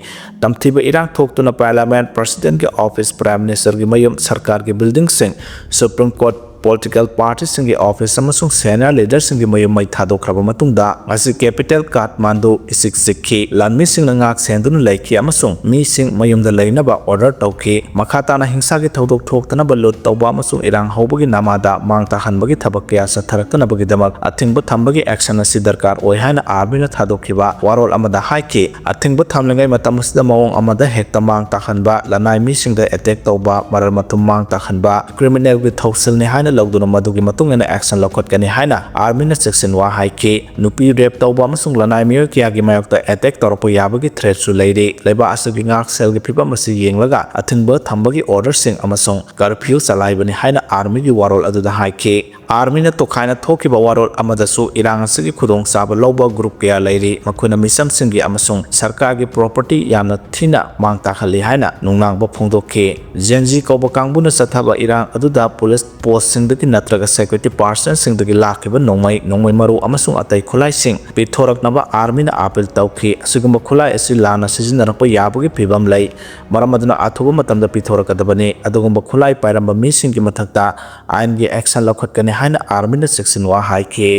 ꯇꯝꯊꯤꯕ ꯏꯔꯥꯡ ꯊꯣꯛꯇꯨꯅ ꯄꯥꯔꯂꯤꯌꯥꯃꯦꯟꯠ, ꯄ꯭ꯔꯁꯤꯗꯦꯟꯠꯀꯤ ꯑꯣꯐꯤꯁ, ꯄ꯭ꯔꯥꯏꯝ ꯃꯤꯅꯤꯁꯇꯔꯒꯤ ꯃꯌꯨꯝ, ꯁꯔꯀꯥꯔꯒꯤ ꯕꯤꯜꯗꯤꯡꯁꯤꯡ, ꯁꯨꯄ꯭ꯔꯤꯝ ꯀꯣꯔꯠ, ꯄꯣꯂꯤꯇꯤꯀꯦꯜ ꯄꯥꯔꯇꯤꯁꯤꯡꯒꯤ ꯑꯣꯐꯤꯁ ꯑꯃꯁꯨꯡ ꯁꯦꯅꯤꯌꯔ ꯂꯤꯗꯔꯁꯤꯡꯒꯤ ꯃꯌꯨꯝ ꯃꯩ ꯊꯥꯗꯣꯛꯈ꯭ꯔꯕ ꯃꯇꯨꯡꯗ ꯉꯁꯤ ꯀꯦꯄꯤꯇꯦꯜ ꯀꯥꯊꯃꯥꯟꯗꯨ ꯏꯆꯤꯛ ꯆꯤꯛꯈꯤ꯫ ꯂꯥꯟꯃꯤꯁꯤꯡꯅ ꯉꯥꯛ ꯁꯦꯟꯗꯨꯅ ꯂꯩꯈꯤ ꯑꯃꯁꯨꯡ ꯃꯤꯁꯤꯡ ꯃꯌꯨꯝꯗ ꯂꯩꯅꯕ ꯑꯣꯔꯗꯔ ꯇꯧꯈꯤ꯫ ꯃꯈꯥ ꯇꯥꯅ ꯍꯤꯡꯁꯥꯒꯤ ꯊꯧꯗꯣꯛ ꯊꯣꯛꯇꯅꯕ ꯂꯨꯠ ꯇꯧꯕ ꯑꯃꯁꯨꯡ ꯏꯔꯥꯡ ꯍꯧꯕꯒꯤ ꯅꯃꯥꯗ ꯃꯥꯡ ꯇꯥꯍꯟꯕꯒꯤ ꯊꯕꯛ ꯀꯌꯥ ꯆꯠꯊꯔꯛꯇꯅꯕꯒꯤꯗꯃꯛ ꯑꯊꯤꯡꯕ ꯊꯝꯕꯒꯤ ꯑꯦꯛꯁꯟ ꯑꯁꯤ ꯗꯔꯀꯥꯔ ꯑꯣꯏ ꯍꯥꯏꯅ ꯑꯥꯔꯃꯤꯅ ꯊꯥꯗꯣꯛꯈꯤꯕ ꯋꯥꯔꯣꯜ ꯑꯃꯗ ꯍꯥꯏꯈꯤ꯫ ꯑꯊꯤꯡꯕ ꯊꯝꯂꯤꯉꯩ ꯃꯇꯝ ꯑꯁꯤꯗ ꯃꯑꯣꯡ ꯑꯃꯗ ꯍꯦꯛꯇ ꯃꯥꯡ ꯇꯥꯍꯟꯕ, ꯂꯅꯥꯏ ꯃꯤꯁꯤꯡꯗ ꯑꯦꯇꯦꯛ ꯇꯧꯕ, ꯃꯔꯜ ꯃꯊꯨꯝ ꯃꯥꯡ ꯇꯥꯍꯟꯕ ꯀ꯭ꯔꯤꯃꯤꯅꯦꯜꯒꯤ ꯊꯧꯁꯤꯜꯅꯤ ꯍꯥꯏꯅ ꯂꯧꯗꯨꯅ ꯃꯗꯨꯒꯤ ꯃꯇꯨꯡ ꯏꯟꯅ ꯑꯦꯛꯁꯟ ꯂꯧꯈꯠꯀꯅꯤ ꯍꯥꯏꯅ ꯑꯥꯔꯃꯤꯅ ꯆꯦꯛꯁꯤꯟꯋꯥ ꯍꯥꯏꯈꯤ꯫ ꯅꯨꯄꯤ ꯔꯦꯞ ꯇꯧꯕ ꯑꯃꯁꯨꯡ ꯂꯅꯥꯏ ꯃꯤꯑꯣꯏ ꯀꯌꯥꯒꯤ ꯃꯥꯌꯣꯛꯇ ꯑꯦꯇꯦꯛ ꯇꯧꯔꯛꯄ ꯌꯥꯕꯒꯤ ꯊ꯭ꯔꯦꯠꯁꯨ ꯂꯩꯔꯤ꯫ ꯂꯩꯕꯥꯛ ꯑꯁꯤꯒꯤ ꯉꯥꯛꯁꯦꯜꯒꯤ ꯐꯤꯕꯝ ꯑꯁꯤ ꯌꯦꯡꯂꯒ ꯑꯊꯤꯡꯕ ꯊꯝꯕꯒꯤ ꯑꯣꯔꯗꯔꯁꯤꯡ ꯑꯃꯁꯨꯡ ꯀꯔꯐ꯭ꯌꯨ ꯆꯂꯥꯏꯕꯅꯤ ꯍꯥꯏꯅ ꯑꯥꯔꯃꯤꯒꯤ ꯋꯥꯔꯣꯜ ꯑꯗꯨꯗ ꯍꯥꯏꯈꯤ꯫ ꯑꯥꯔꯃꯤꯅ ꯇꯣꯈꯥꯏꯅ ꯊꯣꯛꯈꯤꯕ ꯋꯥꯔꯣꯜ ꯑꯃꯗꯁꯨ ꯏꯔꯥꯡ ꯑꯁꯤꯒꯤ ꯈꯨꯗꯣꯡꯆꯥꯕ ꯂꯧꯕ ꯒ꯭ꯔꯨꯞ ꯀꯌꯥ ꯂꯩꯔꯤ, ꯃꯈꯣꯏꯅ ꯃꯤꯆꯝꯁꯤꯡꯒꯤ ꯑꯃꯁꯨꯡ ꯁꯔꯀꯥꯔꯒꯤ ꯄ꯭ꯔꯣꯄꯔꯇꯤ ꯌꯥꯝꯅ ꯊꯤꯅ ꯃꯥꯡ ꯇꯥꯛꯍꯜꯂꯤ ꯍꯥꯏꯅ ꯅꯨꯡꯅꯥꯡꯕ ꯐꯣꯡꯗꯣꯛꯈꯤ꯫ ꯖꯦꯟ ꯖꯤ ꯀꯧꯕ ꯀꯥꯡꯕꯨꯅ ꯆꯠꯊꯕ ꯏꯔꯥꯡ ꯑꯗꯨꯗ ꯄꯨꯂꯤꯁ ꯄꯣꯁꯁꯤꯡꯗꯒꯤ ꯅꯠꯇ꯭ꯔꯒ ꯁꯦꯀ꯭ꯌꯨꯔꯤꯇꯤ ꯄꯥꯔꯁꯟꯁꯤꯡꯗꯒꯤ ꯂꯥꯛꯈꯤꯕ ꯅꯣꯡꯃꯩ, ꯅꯣꯡꯃꯩ ꯃꯔꯨ ꯑꯃꯁꯨꯡ ꯑꯇꯩ ꯈꯨꯠꯂꯥꯏꯁꯤꯡ ꯄꯤꯊꯣꯔꯛꯅꯕ ꯑꯥꯔꯃꯤꯅ ꯑꯥꯄꯤꯜ ꯇꯧꯈꯤ꯫ ꯑꯁꯤꯒꯨꯝꯕ ꯈꯨꯠꯂꯥꯏ ꯑꯁꯤ ꯂꯥꯟꯅ ꯁꯤꯖꯤꯟꯅꯔꯛꯄ ꯌꯥꯕꯒꯤ ꯐꯤꯕꯝ ꯂꯩ, ꯃꯔꯝ ꯑꯗꯨꯅ ꯑꯊꯨꯕ ꯃꯇꯝꯗ ꯄꯤꯊꯣꯔꯛꯀꯗꯕꯅꯤ꯫ ꯑꯗꯨꯒꯨꯝꯕ ꯈꯨꯠꯂꯥꯏ ꯄꯥꯏꯔꯝꯕ ꯃꯤꯁꯤꯡꯒꯤ ꯃꯊꯛꯇ ꯑꯥꯏꯟꯒꯤ ꯑꯦꯛꯁꯟ ꯂꯧꯈꯠꯀꯅꯤ ꯍꯥꯏꯅ ꯑꯥꯔꯃꯤꯅ ꯆꯦꯛꯁꯤꯟꯋꯥ ꯍꯥꯏꯈꯤ꯫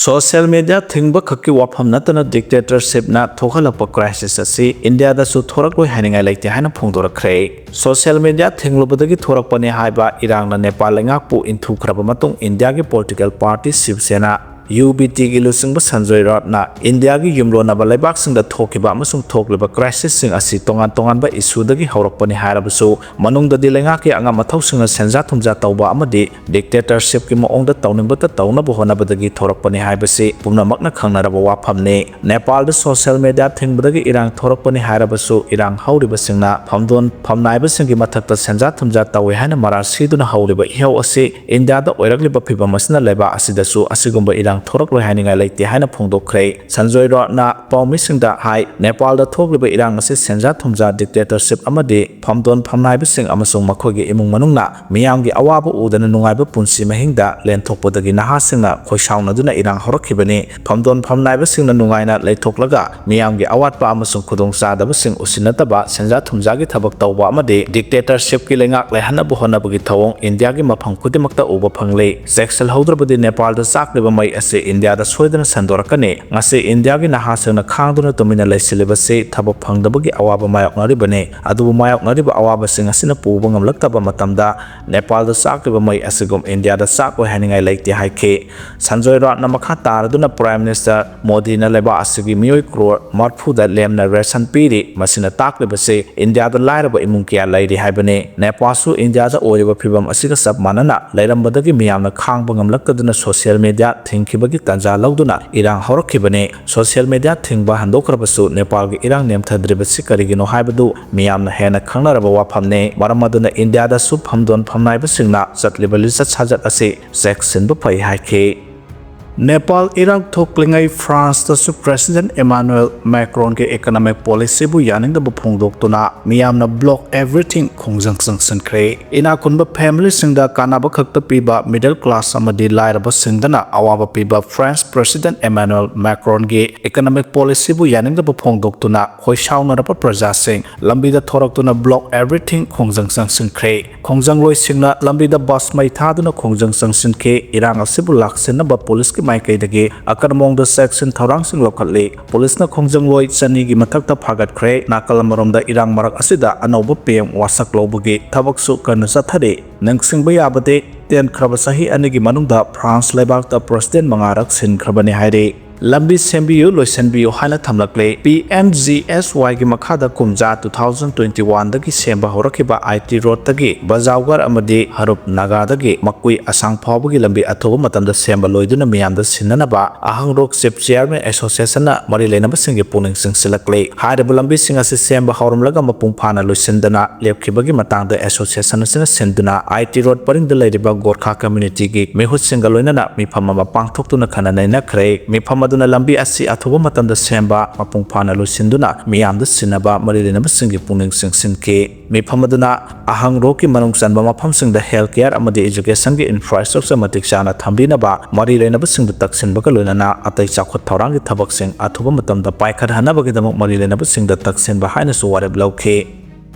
ꯁꯣꯁꯤꯌꯦꯜ ꯃꯤꯗꯤꯌꯥ ꯊꯤꯡꯕ ꯈꯛꯀꯤ ꯋꯥꯐꯝ ꯅꯠꯇꯅ ꯗꯤꯛꯇꯦꯇꯔꯁꯤꯞꯅ ꯊꯣꯛꯍꯜꯂꯛꯄ ꯀ꯭ꯔꯥꯏꯁꯤꯁ ꯑꯁꯤ ꯏꯟꯗꯤꯌꯥꯗꯁꯨ ꯊꯣꯔꯛꯂꯣꯏ ꯍꯥꯏꯅꯤꯡꯉꯥꯏ ꯂꯩꯇꯦ ꯍꯥꯏꯅ ꯐꯣꯡꯗꯣꯔꯛꯈ꯭ꯔꯦ꯫ ꯁꯣꯁꯤꯌꯦꯜ ꯃꯤꯗꯤꯌꯥ ꯊꯤꯡꯂꯨꯕꯗꯒꯤ ꯊꯣꯔꯛꯄꯅꯤ ꯍꯥꯏꯕ ꯏꯔꯥꯡꯅ ꯅꯦꯄꯥꯜ ꯂꯩꯉꯥꯛꯄꯨ ꯏꯟꯊꯨꯈ꯭ꯔꯕ ꯃꯇꯨꯡ ꯏꯟꯗꯤꯌꯥꯒꯤ ꯄꯣꯂꯤꯇꯤꯀꯦꯜ ꯄꯥꯔꯇꯤ ꯁꯤꯕ ꯁꯦꯅꯥ, ꯌꯨ ꯕꯤ ꯇꯤꯒꯤ ꯂꯨꯆꯤꯡꯕ ꯁꯟꯖꯣꯏ ꯔꯥꯎꯠꯅ ꯏꯟꯗꯤꯌꯥꯒꯤ ꯌꯨꯝꯂꯣꯟꯅꯕ ꯂꯩꯕꯥꯛꯁꯤꯡꯗ ꯊꯣꯛꯈꯤꯕ ꯑꯃꯁꯨꯡ ꯊꯣꯛꯂꯤꯕ ꯀ꯭ꯔꯥꯏꯁꯤꯁꯁꯤꯡ ꯑꯁꯤ ꯇꯣꯉꯥꯟ ꯇꯣꯉꯥꯟꯕ ꯏꯁꯨꯗꯒꯤ ꯍꯧꯔꯛꯄꯅꯤ ꯍꯥꯏꯔꯕꯁꯨ, ꯃꯅꯨꯡꯗꯗꯤ ꯂꯩꯉꯥꯛꯀꯤ ꯑꯉꯝ ꯑꯊꯧꯁꯤꯡꯅ ꯁꯦꯟꯖꯥ ꯊꯨꯝꯖꯥ ꯇꯧꯕ ꯑꯃꯗꯤ ꯗꯤꯛꯇꯦꯇꯔꯁꯤꯞꯀꯤ ꯃꯑꯣꯡꯗ ꯇꯧꯅꯤꯡꯕꯇ ꯇꯧꯅꯕ ꯍꯣꯠꯅꯕꯗꯒꯤ ꯊꯣꯔꯛꯄꯅꯤ ꯍꯥꯏꯕꯁꯤ ꯄꯨꯝꯅꯃꯛꯅ ꯈꯪꯅꯔꯕ ꯋꯥꯐꯝꯅꯤ꯫ ꯅꯦꯄꯥꯜꯗ ꯁꯣꯁꯤꯌꯦꯜ ꯃꯤꯗꯤꯌꯥ ꯊꯤꯡꯕꯗꯒꯤ ꯏꯔꯥꯡ ꯊꯣꯔꯛꯄꯅꯤ ꯍꯥꯏꯔꯕꯁꯨ, ꯏꯔꯥꯡ ꯍꯧꯔꯤꯕꯁꯤꯡꯅ ꯐꯝꯗꯣꯟ ꯐꯝꯅꯥꯏꯕꯁꯤꯡꯒꯤ ꯃꯊꯛꯇ ꯁꯦꯟꯖꯥ ꯊꯨꯝꯖꯥ ꯇꯧꯏ ꯍꯥꯏꯅ ꯃꯔꯥꯜ ꯁꯤꯗꯨꯅ ꯍꯧꯔꯤꯕ ꯏꯍꯧ ꯑꯁꯤ ꯏꯟꯗꯤꯌꯥꯗ ꯑꯣꯏꯔꯛꯂꯤꯕ ꯐꯤꯚꯝ ꯑꯁꯤꯅ ꯂꯩꯕꯥꯛ ꯑꯁꯤꯗꯁꯨ ꯑꯁꯤꯒꯨꯝꯕ ꯏꯔꯥꯡ ꯊꯣꯔꯛꯂꯣꯏ ꯍꯥꯏꯅꯤꯡꯉꯥꯏ ꯂꯩꯇꯦ ꯍꯥꯏꯅ ꯐꯣꯡꯗꯣꯛꯈ꯭ꯔꯦ꯫ ꯁꯟꯖꯣꯏ ꯔꯥꯎꯠꯅ ꯄꯥꯎꯃꯤꯁꯤꯡꯗ ꯍꯥꯏ, ꯅꯦꯄꯥꯜꯗ ꯊꯣꯛꯂꯤꯕ ꯏꯔꯥꯡ ꯑꯁꯤ ꯁꯦꯟꯖꯥ ꯊꯨꯝꯖꯥ, ꯗꯤꯛꯇꯦꯇꯔꯁꯤꯞ ꯑꯃꯗꯤ ꯐꯝꯗꯣꯟ ꯐꯝꯅꯥꯏꯕꯁꯤꯡ ꯑꯃꯁꯨꯡ ꯃꯈꯣꯏꯒꯤ ꯏꯃꯨꯡ ꯃꯅꯨꯡꯅ ꯃꯤꯌꯥꯝꯒꯤ ꯑꯋꯥꯕ ꯎꯗꯅ ꯅꯨꯡꯉꯥꯏꯕ ꯄꯨꯟꯁꯤ ꯃꯍꯤꯡꯗ ꯂꯦꯟꯊꯣꯛꯄꯗꯒꯤ ꯅꯍꯥꯁꯤꯡꯅ ꯈꯣꯏꯁꯥꯎꯅꯗꯨꯅ ꯏꯔꯥꯡ ꯍꯧꯔꯛꯈꯤꯕꯅꯤ꯫ ꯐꯝꯗꯣꯟ ꯐꯝꯅꯥꯏꯕꯁꯤꯡꯅ ꯅꯨꯡꯉꯥꯏꯅ ꯂꯩꯊꯣꯛꯂꯒ ꯃꯤꯌꯥꯝꯒꯤ ꯑꯋꯥꯠꯄ ꯑꯃꯁꯨꯡ ꯈꯨꯗꯣꯡꯆꯥꯗꯕꯁꯤꯡ ꯎꯁꯤꯟꯅꯗꯕ, ꯁꯦꯟꯖꯥ ꯊꯨꯝꯖꯥꯒꯤ ꯊꯕꯛ ꯇꯧꯕ ꯑꯃꯗꯤ ꯗꯤꯛꯇꯦꯇꯔꯁꯤꯞꯀꯤ ꯂꯩꯉꯥꯛ ꯂꯩꯍꯟꯅꯕ ꯍꯣꯠꯅꯕꯒꯤ ꯊꯧꯑꯣꯡ ꯏꯟꯗꯤꯌꯥꯒꯤ ꯃꯐꯝ ꯈꯨꯗꯤꯡꯃꯛꯇ ꯎꯕ ꯐꯪꯂꯤ꯫ ꯆꯦꯛꯁꯤꯜꯍꯧꯗ꯭ꯔꯕꯗꯤ ꯅꯦꯄꯥꯜꯗ ꯆꯥꯛꯂꯤꯕ ꯃꯩ ꯑꯁꯤ ꯏꯟꯗꯤꯌꯥꯗ ꯁꯣꯏꯗꯅ ꯁꯟꯗꯣꯔꯛꯀꯅꯤ꯫ ꯉꯁꯤ ꯏꯟꯗꯤꯌꯥꯒꯤ ꯅꯍꯥꯁꯤꯡꯅ ꯈꯥꯡꯗꯨꯅ ꯇꯨꯃꯤꯟꯅ ꯂꯩꯁꯤꯜꯂꯤꯕꯁꯤ ꯊꯕꯛ ꯐꯪꯗꯕꯒꯤ ꯑꯋꯥꯕ ꯃꯥꯌꯣꯛꯅꯔꯤꯕꯅꯤ꯫ ꯑꯗꯨꯕꯨ ꯃꯥꯌꯣꯛꯅꯔꯤꯕ ꯑꯋꯥꯕꯁꯤꯡ ꯑꯁꯤꯅ ꯄꯨꯕ ꯉꯝꯂꯛꯇꯕ ꯃꯇꯝꯗ ꯅꯦꯄꯥꯜꯗ ꯆꯥꯛꯂꯤꯕ ꯃꯩ ꯑꯁꯤꯒꯨꯝ ꯏꯟꯗꯤꯌꯥꯗ ꯆꯥꯛꯂꯣꯏ ꯍꯥꯏꯅꯤꯡꯉꯥꯏ ꯂꯩꯇꯦ ꯍꯥꯏꯈꯤ꯫ ꯁꯟꯖꯣꯏ ꯔꯥꯎꯠꯅ ꯃꯈꯥ ꯇꯥꯔꯗꯨꯅ ꯄ꯭ꯔꯥꯏꯝ ꯃꯤꯅꯤꯁꯇꯔ ꯃꯣꯗꯤꯅ ꯂꯩꯕꯥꯛ ꯑꯁꯤꯒꯤ ꯃꯤꯑꯣꯏ ꯀ꯭ꯔꯣꯔ ꯃꯔꯐꯨꯗ ꯂꯦꯝꯅ ꯔꯦꯁꯟ ꯄꯤꯔꯤ꯫ ꯃꯁꯤꯅ ꯇꯥꯛꯂꯤꯕꯁꯤ ꯏꯟꯗꯤꯌꯥꯗ ꯂꯥꯏꯔꯕ ꯏꯃꯨꯡ ꯀꯌꯥ ꯂꯩꯔꯤ ꯍꯥꯏꯕꯅꯤ꯫ ꯅꯦꯄꯥꯜꯁꯨ ꯏꯟꯗꯤꯌꯥꯗ ꯑꯣꯏꯔꯤꯕ ꯐꯤꯚꯝ ꯑꯁꯤꯒ ꯆꯞ ꯃꯥꯟꯅꯅ ꯂꯩꯔꯝꯕꯗꯒꯤ ꯃꯤꯌꯥꯝꯅ ꯈꯥꯡꯕ ꯉꯝꯂꯛꯇꯗꯨꯅ ꯁꯣꯁꯤꯌꯦꯜ ꯃꯤꯗꯤꯌꯥ ꯊꯤꯡꯈꯤꯕꯒꯤ ꯇꯥꯟꯖꯥ ꯂꯧꯗꯨꯅ ꯏꯔꯥꯡ ꯍꯧꯔꯛꯈꯤꯕꯅꯤ꯫ ꯁꯣꯁꯤꯌꯦꯜ ꯃꯤꯗꯤꯌꯥ ꯊꯤꯡꯕ ꯍꯟꯗꯣꯛꯈ꯭ꯔꯕꯁꯨ ꯅꯦꯄꯥꯜꯒꯤ ꯏꯔꯥꯡ ꯅꯦꯝꯊꯗ꯭ꯔꯤꯕꯁꯤ ꯀꯔꯤꯒꯤꯅꯣ ꯍꯥꯏꯕꯗꯨ ꯃꯤꯌꯥꯝꯅ ꯍꯦꯟꯅ ꯈꯪꯅꯔꯕ ꯋꯥꯐꯝꯅꯤ꯫ ꯃꯔꯝ ꯑꯗꯨꯅ ꯏꯟꯗꯤꯌꯥꯗꯁꯨ ꯐꯝꯗꯣꯟ ꯐꯝꯅꯥꯏꯕꯁꯤꯡꯅ ꯆꯠꯂꯤꯕ ꯂꯤꯆꯠ ꯁꯥꯖꯠ ꯑꯁꯤ ꯆꯦꯛꯁꯤꯟꯕ ꯐꯩ ꯍꯥꯏꯈꯤ꯫ ꯅꯦꯄꯥꯜ ꯏꯔꯥꯡ ꯊꯣꯛꯂꯤꯉꯩ ꯐ꯭ꯔꯥꯟꯁꯇꯁꯨ ꯄ꯭ꯔꯦꯁꯤꯗꯦꯟꯠ ꯏꯃꯥꯅꯨꯑꯦꯜ ꯃꯦꯀ꯭ꯔꯣꯟꯒꯤ ꯏꯀꯣꯅꯣꯃꯤꯛ ꯄꯣꯂꯤꯁꯤꯕꯨ ꯌꯥꯅꯤꯡꯗꯕ ꯐꯣꯡꯗꯣꯛꯇꯨꯅ ꯃꯤꯌꯥꯝꯅ block everything ꯈꯣꯡꯖꯪ ꯆꯪꯁꯤꯟꯈ꯭ꯔꯦ꯫ ꯏꯅꯥꯛ ꯈꯨꯟꯕ ꯐꯦꯃꯤꯂꯤꯁꯤꯡꯗ ꯀꯥꯟꯅꯕ ꯈꯛꯇ ꯄꯤꯕ, ꯃꯤꯗꯜ ꯀ꯭ꯂꯥꯁ ꯑꯃꯗꯤ ꯂꯥꯏꯔꯕꯁꯤꯡꯗꯅ ꯑꯋꯥꯕ ꯄꯤꯕ ꯐ꯭ꯔꯦꯟꯁ ꯄ꯭ꯔꯦꯁꯤꯗꯦꯟꯠ ꯏꯃꯥꯅꯨꯑꯦꯜ ꯃꯦꯀ꯭ꯔꯣꯟꯒꯤ ꯏꯀꯣꯅꯣꯃꯤꯛ ꯄꯣꯂꯤꯁꯤꯕꯨ ꯌꯥꯅꯤꯡꯗꯕ ꯐꯣꯡꯗꯣꯛꯇꯨꯅ ꯈꯣꯏꯁꯥꯎꯅꯔꯕ ꯄ꯭ꯔꯖꯥꯁꯤꯡ ꯂꯝꯕꯤꯗ ꯊꯣꯔꯛꯇꯨꯅ block everything ꯈꯣꯡꯖꯪ ꯆꯪꯁꯤꯟꯈ꯭ꯔꯦ꯫ ꯈꯣꯡꯖꯪꯂꯣꯏꯁꯤꯡꯅ ꯂꯝꯕꯤꯗ ꯕꯁ ꯃꯩ ꯊꯥꯗꯨꯅ ꯈꯣꯡꯖꯪ ꯆꯪꯁꯤꯟꯈꯤ꯫ ꯏꯔꯥꯡ ꯑꯁꯤꯕꯨ ꯂꯥꯛꯁꯤꯟꯅꯕ ꯄꯨꯂꯤꯁꯀꯤ ꯃꯥꯏꯀꯩꯗꯒꯤ ꯑꯀꯟꯕ ꯃꯑꯣꯡꯗ ꯆꯦꯛꯁꯤꯟ ꯊꯧꯔꯥꯡꯁꯤꯡ ꯂꯧꯈꯠꯂꯤ꯫ ꯄꯨꯂꯤꯁꯅ ꯈꯣꯡꯖꯪꯂꯣꯏ ꯆꯅꯤꯒꯤ ꯃꯊꯛꯇ ꯐꯥꯒꯠꯈ꯭ꯔꯦ꯫ ꯅꯥꯀꯜ ꯑꯃꯔꯣꯝꯗ ꯏꯔꯥꯡ ꯃꯔꯛ ꯑꯁꯤꯗ ꯑꯅꯧꯕ ꯄꯤ ꯑꯦꯝ ꯋꯥꯁꯛ ꯂꯧꯕꯒꯤ ꯊꯕꯛꯁꯨ ꯀꯟꯅ ꯆꯠꯊꯔꯤ꯫ ꯅꯤꯡꯁꯤꯡꯕ ꯌꯥꯕꯗꯤ, ꯇꯦꯟꯈ꯭ꯔꯕ ꯆꯍꯤ ꯑꯅꯤꯒꯤ ꯃꯅꯨꯡꯗ ꯐ꯭ꯔꯥꯟꯁ ꯂꯩꯕꯥꯛꯇ ꯄ꯭ꯔꯦꯁꯤꯗꯦꯟ ꯃꯉꯥꯔꯛ ꯁꯤꯟꯈ꯭ꯔꯕꯅꯤ ꯍꯥꯏꯔꯤ꯫ ꯂꯝꯕꯤ ꯁꯦꯝꯕꯤꯌꯨ, ꯂꯣꯏꯁꯤꯟꯕꯤꯌꯨ ꯍꯥꯏꯅ ꯊꯝꯂꯛꯂꯦ꯫ ꯄꯤ ꯑꯦꯝ ꯖꯤ ꯑꯦꯁ ꯋꯥꯏꯒꯤ ꯃꯈꯥꯗ ꯀꯨꯝꯖꯥ two thousand twenty one ꯗꯒꯤ ꯁꯦꯝꯕ ꯍꯧꯔꯛꯈꯤꯕ ꯑꯥꯏ ꯇꯤ ꯔꯣꯗꯇꯒꯤ ꯕꯖꯥꯎꯒꯔ ꯑꯃꯗꯤ ꯍꯔꯨꯞ ꯅꯥꯒꯥꯗꯒꯤ ꯃꯀꯨꯏ ꯑꯁꯥꯡ ꯐꯥꯎꯕꯒꯤ ꯂꯝꯕꯤ ꯑꯊꯨꯕ ꯃꯇꯝꯗ ꯁꯦꯝꯕ ꯂꯣꯏꯗꯨꯅ ꯃꯤꯌꯥꯝꯗ ꯁꯤꯟꯅꯅꯕ ꯑꯍꯪ ꯔꯣꯛ ꯆꯤꯞ ꯆꯤꯌꯥꯔꯃꯦꯟ ꯑꯦꯁꯣꯁꯤꯌꯦꯁꯟꯅ ꯃꯔꯤ ꯂꯩꯅꯕꯁꯤꯡꯒꯤ ꯄꯨꯛꯅꯤꯡ ꯆꯤꯡꯁꯤꯜꯂꯛꯂꯦ꯫ ꯍꯥꯏꯔꯤꯕ ꯂꯝꯕꯤꯁꯤꯡ ꯑꯁꯤ ꯁꯦꯝꯕ ꯍꯧꯔꯝꯂꯒ ꯃꯄꯨꯡ ꯐꯥꯅ ꯂꯣꯏꯁꯤꯟꯗꯅ ꯂꯦꯞꯈꯤꯕꯒꯤ ꯃꯇꯥꯡꯗ ꯑꯦꯁꯣꯁꯤꯌꯦꯁꯟ ꯑꯁꯤꯅ ꯁꯤꯟꯗꯨꯅ ꯑꯥꯏ ꯇꯤ ꯔꯣꯗ ꯄꯔꯤꯡꯗ ꯂꯩꯔꯤꯕ ꯒꯣꯔꯈꯥ ꯀꯝꯃ꯭ꯌꯨꯅꯤꯇꯤꯒꯤ ꯃꯤꯍꯨꯠꯁꯤꯡꯒ ꯂꯣꯏꯅꯅ ꯃꯤꯐꯝ ꯑꯃ ꯄꯥꯡꯊꯣꯛꯇꯨꯅ ꯈꯟꯅ ꯅꯩꯅꯈ꯭ꯔꯦ꯫ ꯃꯤꯐꯝ ꯑꯗꯨꯅ ꯂꯝꯕꯤ ꯑꯁꯤ ꯑꯊꯨꯕ ꯃꯇꯝꯗ ꯁꯦꯝꯕ, ꯃꯄꯨꯡ ꯐꯥꯅ ꯂꯣꯏꯁꯤꯟꯗꯨꯅ ꯃꯤꯌꯥꯝꯗ ꯁꯤꯟꯅꯕ ꯃꯔꯤ ꯂꯩꯅꯕꯁꯤꯡꯒꯤ ꯄꯨꯛꯅꯤꯡ ꯆꯤꯡꯁꯤꯟꯈꯤ꯫ ꯃꯤꯐꯝ ꯑꯗꯨꯅ ꯑꯍꯪ ꯔꯣꯛꯀꯤ ꯃꯅꯨꯡ ꯆꯟꯕ ꯃꯐꯝꯁꯤꯡꯗ ꯍꯦꯜꯊ ꯀꯦꯌꯔ ꯑꯃꯗꯤ ꯏꯖꯨꯀꯦꯁꯟꯒꯤ ꯏꯟꯐ꯭ꯔꯥꯁ꯭ꯇ꯭ꯔꯛꯆꯔ ꯃꯇꯤꯛ ꯆꯥꯅ ꯊꯝꯕꯤꯅꯕ ꯃꯔꯤ ꯂꯩꯅꯕꯁꯤꯡꯗ ꯇꯛꯁꯤꯟꯕꯒ ꯂꯣꯏꯅꯅ ꯑꯇꯩ ꯆꯥꯎꯈꯠ ꯊꯧꯔꯥꯡꯒꯤ ꯊꯕꯛꯁꯤꯡ ꯑꯊꯨꯕ ꯃꯇꯝꯗ ꯄꯥꯏꯈꯠꯍꯟꯅꯕꯒꯤꯗꯃꯛ ꯃꯔꯤ ꯂꯩꯅꯕꯁꯤꯡꯗ ꯇꯛꯁꯤꯟꯕ ꯍꯥꯏꯅꯁꯨ ꯋꯥꯔꯦꯞ ꯂꯧꯈꯤ꯫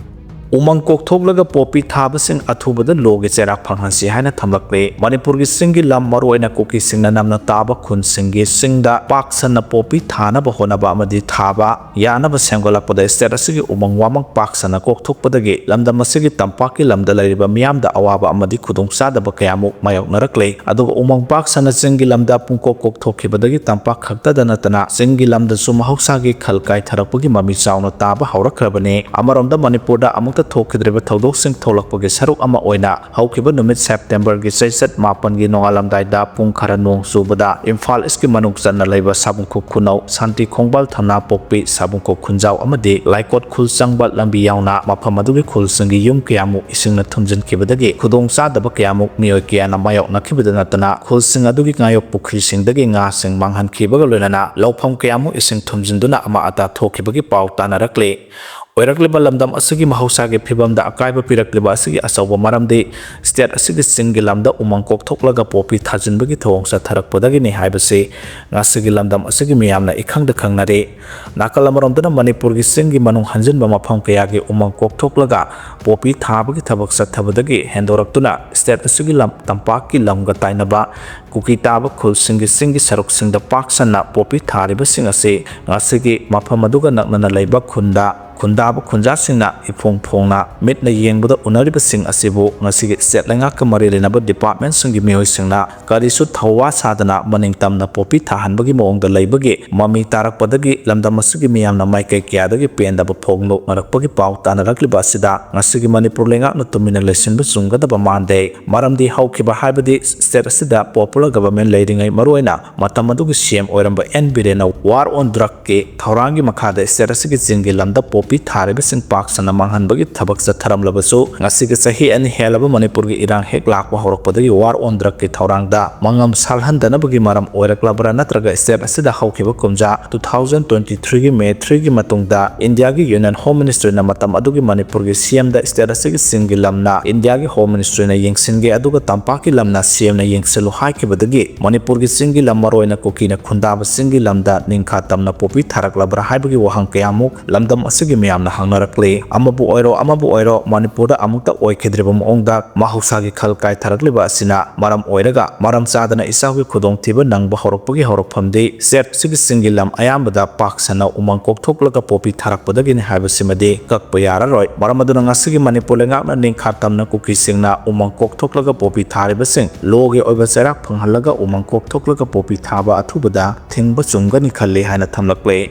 ꯎꯃꯪ ꯀꯣꯛꯊꯣꯛꯂꯒ ꯄꯣꯄꯤ ꯊꯥꯕꯁꯤꯡ ꯑꯊꯨꯕꯗ ꯂꯣꯒꯤ ꯆꯩꯔꯥꯛ ꯐꯪꯍꯟꯁꯤ ꯍꯥꯏꯅ ꯊꯝꯂꯛꯂꯦ꯫ ꯃꯅꯤꯄꯨꯔꯒꯤ ꯆꯤꯡꯒꯤ ꯂꯝ, ꯃꯔꯨꯑꯣꯏꯅ ꯀꯨꯀꯤꯁꯤꯡꯅ ꯅꯝꯅ ꯇꯥꯕ ꯈꯨꯟꯁꯤꯡꯒꯤ ꯆꯤꯡꯗ ꯄꯥꯛ ꯁꯟꯅ ꯄꯣꯄꯤ ꯊꯥꯅꯕ ꯍꯣꯠꯅꯕ ꯑꯃꯗꯤ ꯊꯥꯕ ꯌꯥꯅꯕ ꯁꯦꯝꯒꯠꯂꯛꯄꯗ ꯁ꯭ꯇꯦꯠ ꯑꯁꯤꯒꯤ ꯎꯃꯪ ꯋꯥꯃꯪ ꯄꯥꯛ ꯁꯟꯅ ꯀꯣꯛꯊꯣꯛꯄꯗꯒꯤ ꯂꯝꯗꯝ ꯑꯁꯤꯒꯤ ꯇꯝꯄꯥꯛꯀꯤ ꯂꯝꯗ ꯂꯩꯔꯤꯕ ꯃꯤꯌꯥꯝꯗ ꯑꯋꯥꯕ ꯑꯃꯗꯤ ꯈꯨꯗꯣꯡꯆꯥꯗꯕ ꯀꯌꯥꯃꯨꯛ ꯃꯥꯌꯣꯛꯅꯔꯛꯂꯦ꯫ ꯑꯗꯨꯒ ꯎꯃꯪ ꯄꯥꯛ ꯁꯟꯅ ꯆꯤꯡꯒꯤ ꯂꯝꯗ ꯄꯨꯡꯀꯣꯛ ꯀꯣꯛꯊꯣꯛꯈꯤꯕꯗꯒꯤ ꯇꯝꯄꯥꯛ ꯈꯛꯇꯗ ꯅꯠꯇꯅ ꯆꯤꯡꯒꯤ ꯂꯝꯗꯁꯨ ꯃꯍꯧꯁꯥꯒꯤ ꯈꯜ ꯀꯥꯏꯊꯔꯛꯄꯒꯤ ꯃꯃꯤ ꯆꯥꯎꯅ ꯇꯥꯕ ꯍꯧꯔꯛꯈ꯭ꯔꯕꯅꯤ꯫ ꯑꯃꯔꯣꯝꯗ ꯃꯅꯤꯄꯨꯔꯗ ꯑꯃꯨꯛꯇ ꯊꯣꯛꯈꯤꯗ꯭ꯔꯤꯕ ꯊꯧꯗꯣꯛꯁꯤꯡ ꯊꯣꯛꯂꯛꯄꯒꯤ ꯁꯔꯨꯛ ꯑꯃ ꯑꯣꯏꯅ ꯍꯧꯈꯤꯕ ꯅꯨꯃꯤꯠ ꯁꯦꯞꯇꯦꯝꯕꯔꯒꯤ ꯆꯩꯆꯠ ꯃꯥꯄꯟꯒꯤ ꯅꯣꯡꯉꯥꯜꯂꯝꯗꯥꯏꯗ ꯄꯨꯡ ꯈꯔ ꯅꯣꯡ ꯆꯨꯕꯗ ꯏꯝꯐꯥꯜ ꯏꯁꯀꯤ ꯃꯅꯨꯡ ꯆꯟꯅ ꯂꯩꯕ ꯁꯥꯕꯨꯡꯈꯣꯛ ꯈꯨꯅꯧ, ꯁꯥꯟꯇꯤ ꯈꯣꯡꯕꯥꯜ, ꯊꯝꯅꯥꯄꯣꯛꯄꯤ, ꯁꯥꯕꯨꯡꯈꯣꯛ ꯈꯨꯟꯖꯥꯎ ꯑꯃꯗꯤ ꯂꯥꯏꯀꯣꯠ ꯈꯨꯜ ꯆꯪꯕ ꯂꯝꯕꯤ ꯌꯥꯎꯅ ꯃꯐꯝ ꯑꯗꯨꯒꯤ ꯈꯨꯜꯁꯤꯡꯒꯤ ꯌꯨꯝ ꯀꯌꯥꯃꯨꯛ ꯏꯁꯤꯡꯅ ꯊꯨꯝꯖꯤꯟꯈꯤꯕꯗꯒꯤ ꯈꯨꯗꯣꯡꯆꯥꯗꯕ ꯀꯌꯥꯃꯨꯛ ꯃꯤꯑꯣꯏ ꯀꯌꯥꯅ ꯃꯥꯌꯣꯛꯅꯈꯤꯕꯗ ꯅꯠꯇꯅ ꯈꯨꯜꯁꯤꯡ ꯑꯗꯨꯒꯤ ꯉꯥꯌꯣꯛ ꯄꯨꯈ꯭ꯔꯤꯁꯤꯡꯗꯒꯤ ꯉꯥꯁꯤꯡ ꯃꯥꯡꯍꯟꯈꯤꯕꯒ ꯂꯣꯏꯅꯅ ꯂꯧꯐꯝ ꯀꯌꯥꯃꯨꯛ ꯏꯁꯤꯡ ꯊꯨꯝꯖꯤꯟꯗꯨꯅ ꯑꯃꯥ ꯑꯇꯥ ꯊꯣꯛꯈꯤꯕꯒꯤ ꯄꯥꯎ ꯇꯥꯅꯔꯛꯂꯤ꯫ ꯑꯣꯏꯔꯛꯂꯤꯕ ꯂꯝꯗꯝ ꯑꯁꯤꯒꯤ ꯃꯍꯧꯁꯥꯒꯤ ꯐꯤꯕꯝꯗ ꯑꯀꯥꯏꯕ ꯄꯤꯔꯛꯂꯤꯕ ꯑꯁꯤꯒꯤ ꯑꯆꯧꯕ ꯃꯔꯝꯗꯤ state ꯑꯁꯤꯒꯤ ꯆꯤꯡꯒꯤ ꯂꯝꯗ ꯎꯃꯪ ꯀꯣꯛꯊꯣꯛꯂꯒ ꯄꯣꯄꯤ ꯊꯥꯖꯤꯟꯕꯒꯤ ꯊꯧꯑꯣꯡ ꯆꯠꯊꯔꯛꯄꯗꯒꯤꯅꯤ ꯍꯥꯏꯕꯁꯤ ꯉꯁꯤꯒꯤ ꯂꯝꯗꯝ ꯑꯁꯤꯒꯤ ꯃꯤꯌꯥꯝꯅ ꯏꯈꯪꯗ ꯈꯪꯅꯔꯤ꯫ ꯅꯥꯀꯜ ꯑꯃꯔꯣꯝꯗꯅ ꯃꯅꯤꯄꯨꯔꯒꯤ ꯆꯤꯡꯒꯤ ꯃꯅꯨꯡ ꯍꯟꯖꯤꯟꯕ ꯃꯐꯝ ꯀꯌꯥꯒꯤ ꯎꯃꯪ ꯀꯣꯛꯊꯣꯛꯂꯒ ꯄꯣꯄꯤ ꯊꯥꯕꯒꯤ ꯊꯕꯛ ꯆꯠꯊꯕꯗꯒꯤ ꯍꯦꯟꯗꯣꯔꯛꯇꯨꯅ state ꯑꯁꯤꯒꯤ ꯂꯝ ꯇꯝꯄꯥꯛꯀꯤ ꯂꯝꯒ ꯇꯥꯏꯅꯕ ꯀꯨꯀꯤ ꯇꯥꯕ ꯈꯨꯜꯁꯤꯡꯒꯤ ꯆꯤꯡꯒꯤ ꯁꯔꯨꯛꯁꯤꯡꯗ ꯄꯥꯛ ꯁꯟꯅ ꯄꯣꯄꯤ ꯊꯥꯔꯤꯕꯁꯤꯡ ꯑꯁꯤ ꯉꯁꯤꯒꯤ ꯃꯐꯝ ꯑꯗꯨꯒ ꯅꯛꯅꯅ ꯂꯩꯕ ꯈꯨꯟꯗ, ꯈꯨꯟꯗꯥꯕ ꯈꯨꯟꯖꯥꯁꯤꯡꯅ ꯏꯐꯣꯡ ꯐꯣꯡꯅ ꯃꯤꯠꯅ ꯌꯦꯡꯕꯗ ꯎꯅꯔꯤꯕꯁꯤꯡ ꯑꯁꯤꯕꯨ ꯉꯁꯤꯒꯤ state ꯂꯩꯉꯥꯛꯀ ꯃꯔꯤ ꯂꯩꯅꯕ departmentꯁꯤꯡꯒꯤ ꯃꯤꯑꯣꯏꯁꯤꯡꯅ ꯀꯔꯤꯁꯨ ꯊꯧꯋꯥ ꯁꯥꯗꯅ ꯃꯅꯤꯡ ꯇꯝꯅ ꯄꯣꯄꯤ ꯊꯥꯍꯟꯕꯒꯤ ꯃꯑꯣꯡꯗ ꯂꯩꯕꯒꯤ ꯃꯃꯤ ꯇꯥꯔꯛꯄꯗꯒꯤ ꯂꯝꯗꯝ ꯑꯁꯤꯒꯤ ꯃꯤꯌꯥꯝꯅ ꯃꯥꯏꯀꯩ ꯀꯌꯥꯗꯒꯤ ꯄꯦꯟꯗꯕ ꯐꯣꯡꯗꯣꯛꯅꯔꯛꯄꯒꯤ ꯄꯥꯎ ꯇꯥꯅꯔꯛꯂꯤꯕ ꯑꯁꯤꯗ ꯉꯁꯤꯒꯤ ꯃꯅꯤꯄꯨꯔ ꯂꯩꯉꯥꯛꯅ ꯇꯨꯃꯤꯟꯅ ꯂꯩꯁꯤꯟꯕ ꯆꯨꯝꯒꯗꯕ ꯃꯥꯟꯗꯦ꯫ ꯃꯔꯝꯗꯤ ꯍꯧꯈꯤꯕ ꯍꯥꯏꯕꯗꯤ state ꯑꯁꯤꯗ popular government ꯂꯩꯔꯤꯉꯩ, ꯃꯔꯨꯑꯣꯏꯅ ꯃꯇꯝ ꯑꯗꯨꯒꯤ C M ꯑꯣꯏꯔꯝꯕ N ꯕꯤꯔꯦꯟꯅ war on drugꯀꯤ ꯊꯧꯔꯥꯡꯒꯤ ꯃꯈꯥꯗ state ꯑꯁꯤꯒꯤ ꯆꯤꯡꯒꯤ ꯂꯝꯗ ꯄꯣꯄꯤ ꯊꯥꯔꯤꯕꯁꯤꯡ ꯄꯥꯛ ꯁꯟꯅ ꯃꯥꯡꯍꯟꯕꯒꯤ ꯊꯕꯛ ꯆꯠꯊꯔꯝꯂꯕꯁꯨ, ꯉꯁꯤꯒꯤ ꯆꯍꯤ ꯑꯅꯤ ꯍꯦꯜꯂꯕ ꯃꯅꯤꯄꯨꯔꯒꯤ ꯏꯔꯥꯡ ꯍꯦꯛ ꯂꯥꯛꯄ ꯍꯧꯔꯛꯄꯗꯒꯤ war on drugꯀꯤ ꯊꯧꯔꯥꯡꯗ ꯃꯉꯝ ꯁꯥꯜꯍꯟꯗꯅꯕꯒꯤ ꯃꯔꯝ ꯑꯣꯏꯔꯛꯂꯕ꯭ꯔꯥ, ꯅꯠꯇ꯭ꯔꯒ state ꯑꯁꯤꯗ ꯍꯧꯈꯤꯕ ꯀꯨꯝꯖꯥ two thousand twenty threeꯒꯤ May threeꯒꯤ ꯃꯇꯨꯡꯗ Indiaꯒꯤ Union Home Ministryꯅ ꯃꯇꯝ ꯑꯗꯨꯒꯤ ꯃꯅꯤꯄꯨꯔꯒꯤ C Mꯗ state ꯑꯁꯤꯒꯤ ꯆꯤꯡꯒꯤ ꯂꯝꯅ Indiaꯒꯤ Home Ministryꯅ ꯌꯦꯡꯁꯤꯟꯒꯦ, ꯑꯗꯨꯒ ꯇꯝꯄꯥꯛꯀꯤ ꯂꯝꯅ C Mꯅ ꯌꯦꯡꯁꯤꯜꯂꯨ ꯍꯥꯏꯈꯤꯕꯗꯒꯤ ꯃꯅꯤꯄꯨꯔꯒꯤ ꯆꯤꯡꯒꯤ ꯂꯝ, ꯃꯔꯨꯑꯣꯏꯅ ꯀꯨꯀꯤꯅ ꯈꯨꯟꯗꯥꯕ ꯆꯤꯡꯒꯤ ꯂꯝꯗ ꯅꯤꯡꯈꯥ ꯇꯝꯅ ꯄꯣꯄꯤ ꯊꯥꯔꯛꯂꯕ꯭ꯔꯥ ꯍꯥꯏꯕꯒꯤ ꯋꯥꯍꯪ ꯀꯌꯥꯃꯨꯛ ꯂꯝꯗꯝ ꯑꯁꯤꯒꯤ ꯃꯤꯌꯥꯝꯅ ꯍꯪꯅꯔꯛꯂꯤ꯫ ꯑꯃꯕꯨ ꯑꯣꯏꯔꯣ, ꯑꯃꯕꯨ ꯑꯣꯏꯔꯣ, ꯃꯅꯤꯄꯨꯔꯗ ꯑꯃꯨꯛꯇ ꯑꯣꯏꯈꯤꯗ꯭ꯔꯤꯕ ꯃꯑꯣꯡꯗ ꯃꯍꯧꯁꯥꯒꯤ ꯈꯜ ꯀꯥꯏꯊꯔꯛꯂꯤꯕ ꯑꯁꯤꯅ ꯃꯔꯝ ꯑꯣꯏꯔꯒ, ꯃꯔꯝ ꯆꯥꯗꯅ ꯏꯆꯥꯒꯤ ꯈꯨꯗꯣꯡꯊꯤꯕ ꯅꯪꯕ ꯍꯧꯔꯛꯄꯒꯤ ꯍꯧꯔꯛꯐꯝꯗꯤ state ꯑꯁꯤꯒꯤ ꯆꯤꯡꯒꯤ ꯂꯝ ꯑꯌꯥꯝꯕꯗ ꯄꯥꯛ ꯁꯟꯅ ꯎꯃꯪ ꯀꯣꯛꯊꯣꯛꯂꯒ ꯄꯣꯄꯤ ꯊꯥꯔꯛꯄꯗꯒꯤꯅꯤ ꯍꯥꯏꯕꯁꯤꯃꯗꯤ ꯀꯛꯄ ꯌꯥꯔꯔꯣꯏ꯫ ꯃꯔꯝ ꯑꯗꯨꯅ ꯉꯁꯤꯒꯤ ꯃꯅꯤꯄꯨꯔ ꯂꯩꯉꯥꯛꯅ ꯅꯤꯡꯈꯥ ꯇꯝꯅ ꯀꯨꯀꯤꯁꯤꯡꯅ ꯎꯃꯪ ꯀꯣꯛꯊꯣꯛꯂꯒ ꯄꯣꯄꯤ ꯊꯥꯔꯤꯕꯁꯤꯡ lawꯒꯤ ꯑꯣꯏꯕ ꯆꯩꯔꯥꯛ ꯐꯪꯍꯜꯂꯒ ꯎꯃꯪ ꯀꯣꯛꯊꯣꯛꯂꯒ ꯄꯣꯄꯤ ꯊꯥꯕ ꯑꯊꯨꯕꯗ ꯊꯤꯡꯕ ꯆꯨꯝꯒꯅꯤ ꯈꯜꯂꯤ ꯍꯥꯏꯅ ꯊꯝꯂꯛꯂꯦ꯫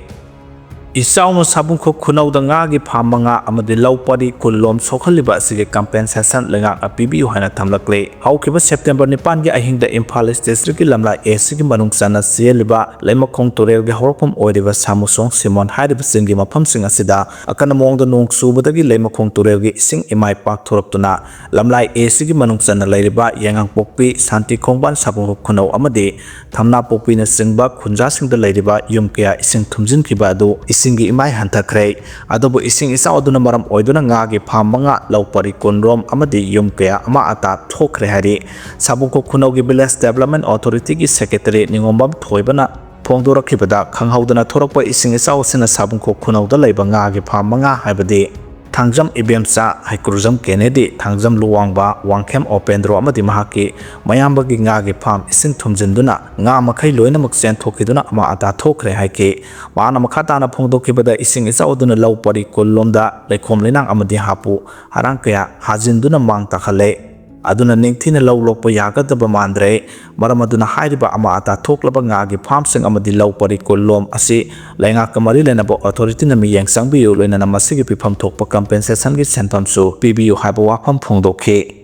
ꯏꯆꯥꯎꯅ ꯁꯥꯕꯨꯡꯈꯣꯛ ꯈꯨꯅꯧꯗ ꯉꯥꯒꯤ farm ꯃꯉꯥ ꯑꯃꯗꯤ ꯂꯧ ꯄꯔꯤ ꯀꯨꯟ ꯂꯣꯝ ꯁꯣꯛꯍꯜꯂꯤꯕ ꯑꯁꯤꯒꯤ compensation ꯂꯩꯉꯥꯛꯅ ꯄꯤꯕꯤꯌꯨ ꯍꯥꯏꯅ ꯊꯝꯂꯛꯂꯦ꯫ ꯍꯧꯈꯤꯕ September ꯅꯤꯄꯥꯟꯒꯤ ꯑꯍꯤꯡꯗ ꯏꯝꯐꯥꯜ East Districtꯀꯤ ꯂꯝꯂꯥꯏ A ꯁꯤꯒꯤ ꯃꯅꯨꯡ ꯆꯟꯅ ꯆꯦꯜꯂꯤꯕ ꯂꯩꯃꯈꯣꯡ ꯇꯨꯔꯦꯜꯒꯤ ꯍꯧꯔꯛꯐꯝ ꯑꯣꯏꯔꯤꯕ ꯁꯥꯃꯨꯁꯣꯡ ꯁꯤꯃꯣꯟ ꯍꯥꯏꯔꯤꯕ ꯆꯤꯡꯒꯤ ꯃꯐꯝꯁꯤꯡ ꯑꯁꯤꯗ ꯑꯀꯟꯕ ꯃꯑꯣꯡꯗ ꯅꯣꯡ ꯆꯨꯕꯗꯒꯤ ꯂꯩꯃꯈꯣꯡ ꯇꯨꯔꯦꯜꯒꯤ ꯏꯁꯤꯡ ꯏꯃꯥꯏ ꯄꯥꯛꯊꯣꯔꯛꯇꯨꯅ ꯂꯝꯂꯥꯏ A ꯁꯤꯒꯤ ꯃꯅꯨꯡ ꯆꯟꯅ ꯂꯩꯔꯤꯕ ꯌꯥꯏꯉꯪꯄꯣꯛꯄꯤ, ꯁꯥꯟꯇꯤ ꯈꯣꯡꯕꯥꯟ, ꯁꯥꯕꯨꯡꯈꯣꯛ ꯈꯨꯅꯧ ꯑꯃꯗꯤ ꯊꯝꯅꯥꯄꯣꯛꯄꯤꯅꯆꯤꯡꯕ ꯈꯨꯟꯖꯥꯁꯤꯡꯗ ꯂꯩꯔꯤꯕ ꯌꯨꯝ ꯀꯌꯥ ꯏꯁꯤꯡ ꯊꯨꯝꯖꯤꯟꯈꯤꯕ ꯑꯗꯨ ꯏꯁꯤꯡꯒꯤ ꯏꯃꯥꯏ ꯍꯟꯊꯈ꯭ꯔꯦ꯫ ꯑꯗꯨꯕꯨ ꯏꯁꯤꯡ ꯏꯆꯥꯎ ꯑꯗꯨꯅ ꯃꯔꯝ ꯑꯣꯏꯗꯨꯅ ꯉꯥꯒꯤ ꯐꯥꯝ ꯃꯉꯥ, ꯂꯧ ꯄꯔꯤ ꯀꯨꯟꯔꯣꯝ ꯑꯃꯗꯤ ꯌꯨꯝ ꯀꯌꯥ ꯑꯃ ꯑꯇꯥ ꯊꯣꯛꯈ꯭ꯔꯦ ꯍꯥꯏꯔꯤ꯫ ꯁꯥꯕꯨꯡꯈꯣꯛ ꯈꯨꯅꯧꯒꯤ Village Development Authority ꯒꯤ Secretary ꯅꯤꯉꯣꯝꯕꯝ ꯊꯣꯏꯕꯅ ꯐꯣꯡꯗꯣꯔꯛꯈꯤꯕꯗ, ꯈꯪꯍꯧꯗꯅ ꯊꯣꯔꯛꯄ ꯏꯁꯤꯡ ꯏꯆꯥꯎ ꯑꯁꯤꯅ ꯁꯥꯕꯨꯡꯈꯣꯛ ꯈꯨꯅꯧꯗ ꯂꯩꯕ ꯉꯥꯒꯤ ꯐꯥꯝ ꯃꯉꯥ, ꯍꯥꯏꯕꯗꯤ ꯊꯥꯡꯖꯝ ꯏꯕꯦꯝꯆꯥ, ꯍꯩꯀ꯭ꯔꯨꯖꯝ ꯀꯦꯅꯦꯗꯤ, ꯊꯥꯡꯖꯝ ꯂꯨꯋꯥꯡꯕ, ꯋꯥꯡꯈꯦꯝ ꯑꯣꯄꯦꯟꯗ꯭ꯔꯣ ꯑꯃꯗꯤ ꯃꯍꯥꯛꯀꯤ ꯃꯌꯥꯝꯕꯒꯤ ꯉꯥꯒꯤ ꯐꯥꯝ ꯏꯁꯤꯡ ꯊꯨꯝꯖꯤꯟꯗꯨꯅ ꯉꯥ ꯃꯈꯩ ꯂꯣꯏꯅꯃꯛ ꯆꯦꯟꯊꯣꯛꯈꯤꯗꯨꯅ ꯑꯃ ꯑꯇꯥ ꯊꯣꯛꯈ꯭ꯔꯦ ꯍꯥꯏꯈꯤ꯫ ꯃꯍꯥꯛꯅ ꯃꯈꯥ ꯇꯥꯅ ꯐꯣꯡꯗꯣꯛꯈꯤꯕꯗ, ꯏꯁꯤꯡ ꯏꯆꯥꯎ ꯑꯗꯨꯅ ꯂꯧ ꯄꯔꯤ ꯀꯨꯟ ꯂꯣꯝꯗ ꯂꯩꯈꯣꯝ ꯂꯩꯅꯥꯡ ꯑꯃꯗꯤ ꯍꯥꯄꯨ ꯍꯥꯔꯥꯡ ꯀꯌꯥ ꯍꯥꯖꯤꯟꯗꯨꯅ ꯃꯥꯡ ꯇꯥꯛꯍꯜꯂꯦ꯫ ꯑꯗꯨꯅ ꯅꯤꯡꯊꯤꯅ ꯂꯧ ꯂꯣꯛꯄ ꯌꯥꯒꯗꯕ ꯃꯥꯟꯗ꯭ꯔꯦ꯫ ꯃꯔꯝ ꯑꯗꯨꯅ ꯍꯥꯏꯔꯤꯕ ꯑꯃ ꯑꯇꯥ ꯊꯣꯛꯂꯕ ꯉꯥꯒꯤ ꯐꯥꯝꯁꯤꯡ ꯑꯃꯗꯤ ꯂꯧ ꯄꯔꯤ ꯀꯨꯟ ꯂꯣꯝ ꯑꯁꯤ ꯂꯩꯉꯥꯛꯀ ꯃꯔꯤ ꯂꯩꯅꯕ authority ꯅ ꯃꯤꯠꯌꯦꯡ ꯆꯪꯕꯤꯌꯨ, ꯂꯣꯏꯅꯅ ꯃꯁꯤꯒꯤ ꯄꯤꯐꯝ ꯊꯣꯛꯄ compensation ꯒꯤ ꯁꯦꯟꯐꯝꯁꯨ ꯄꯤꯕꯤꯌꯨ ꯍꯥꯏꯕ ꯋꯥꯐꯝ ꯐꯣꯡꯗꯣꯛꯈꯤ꯫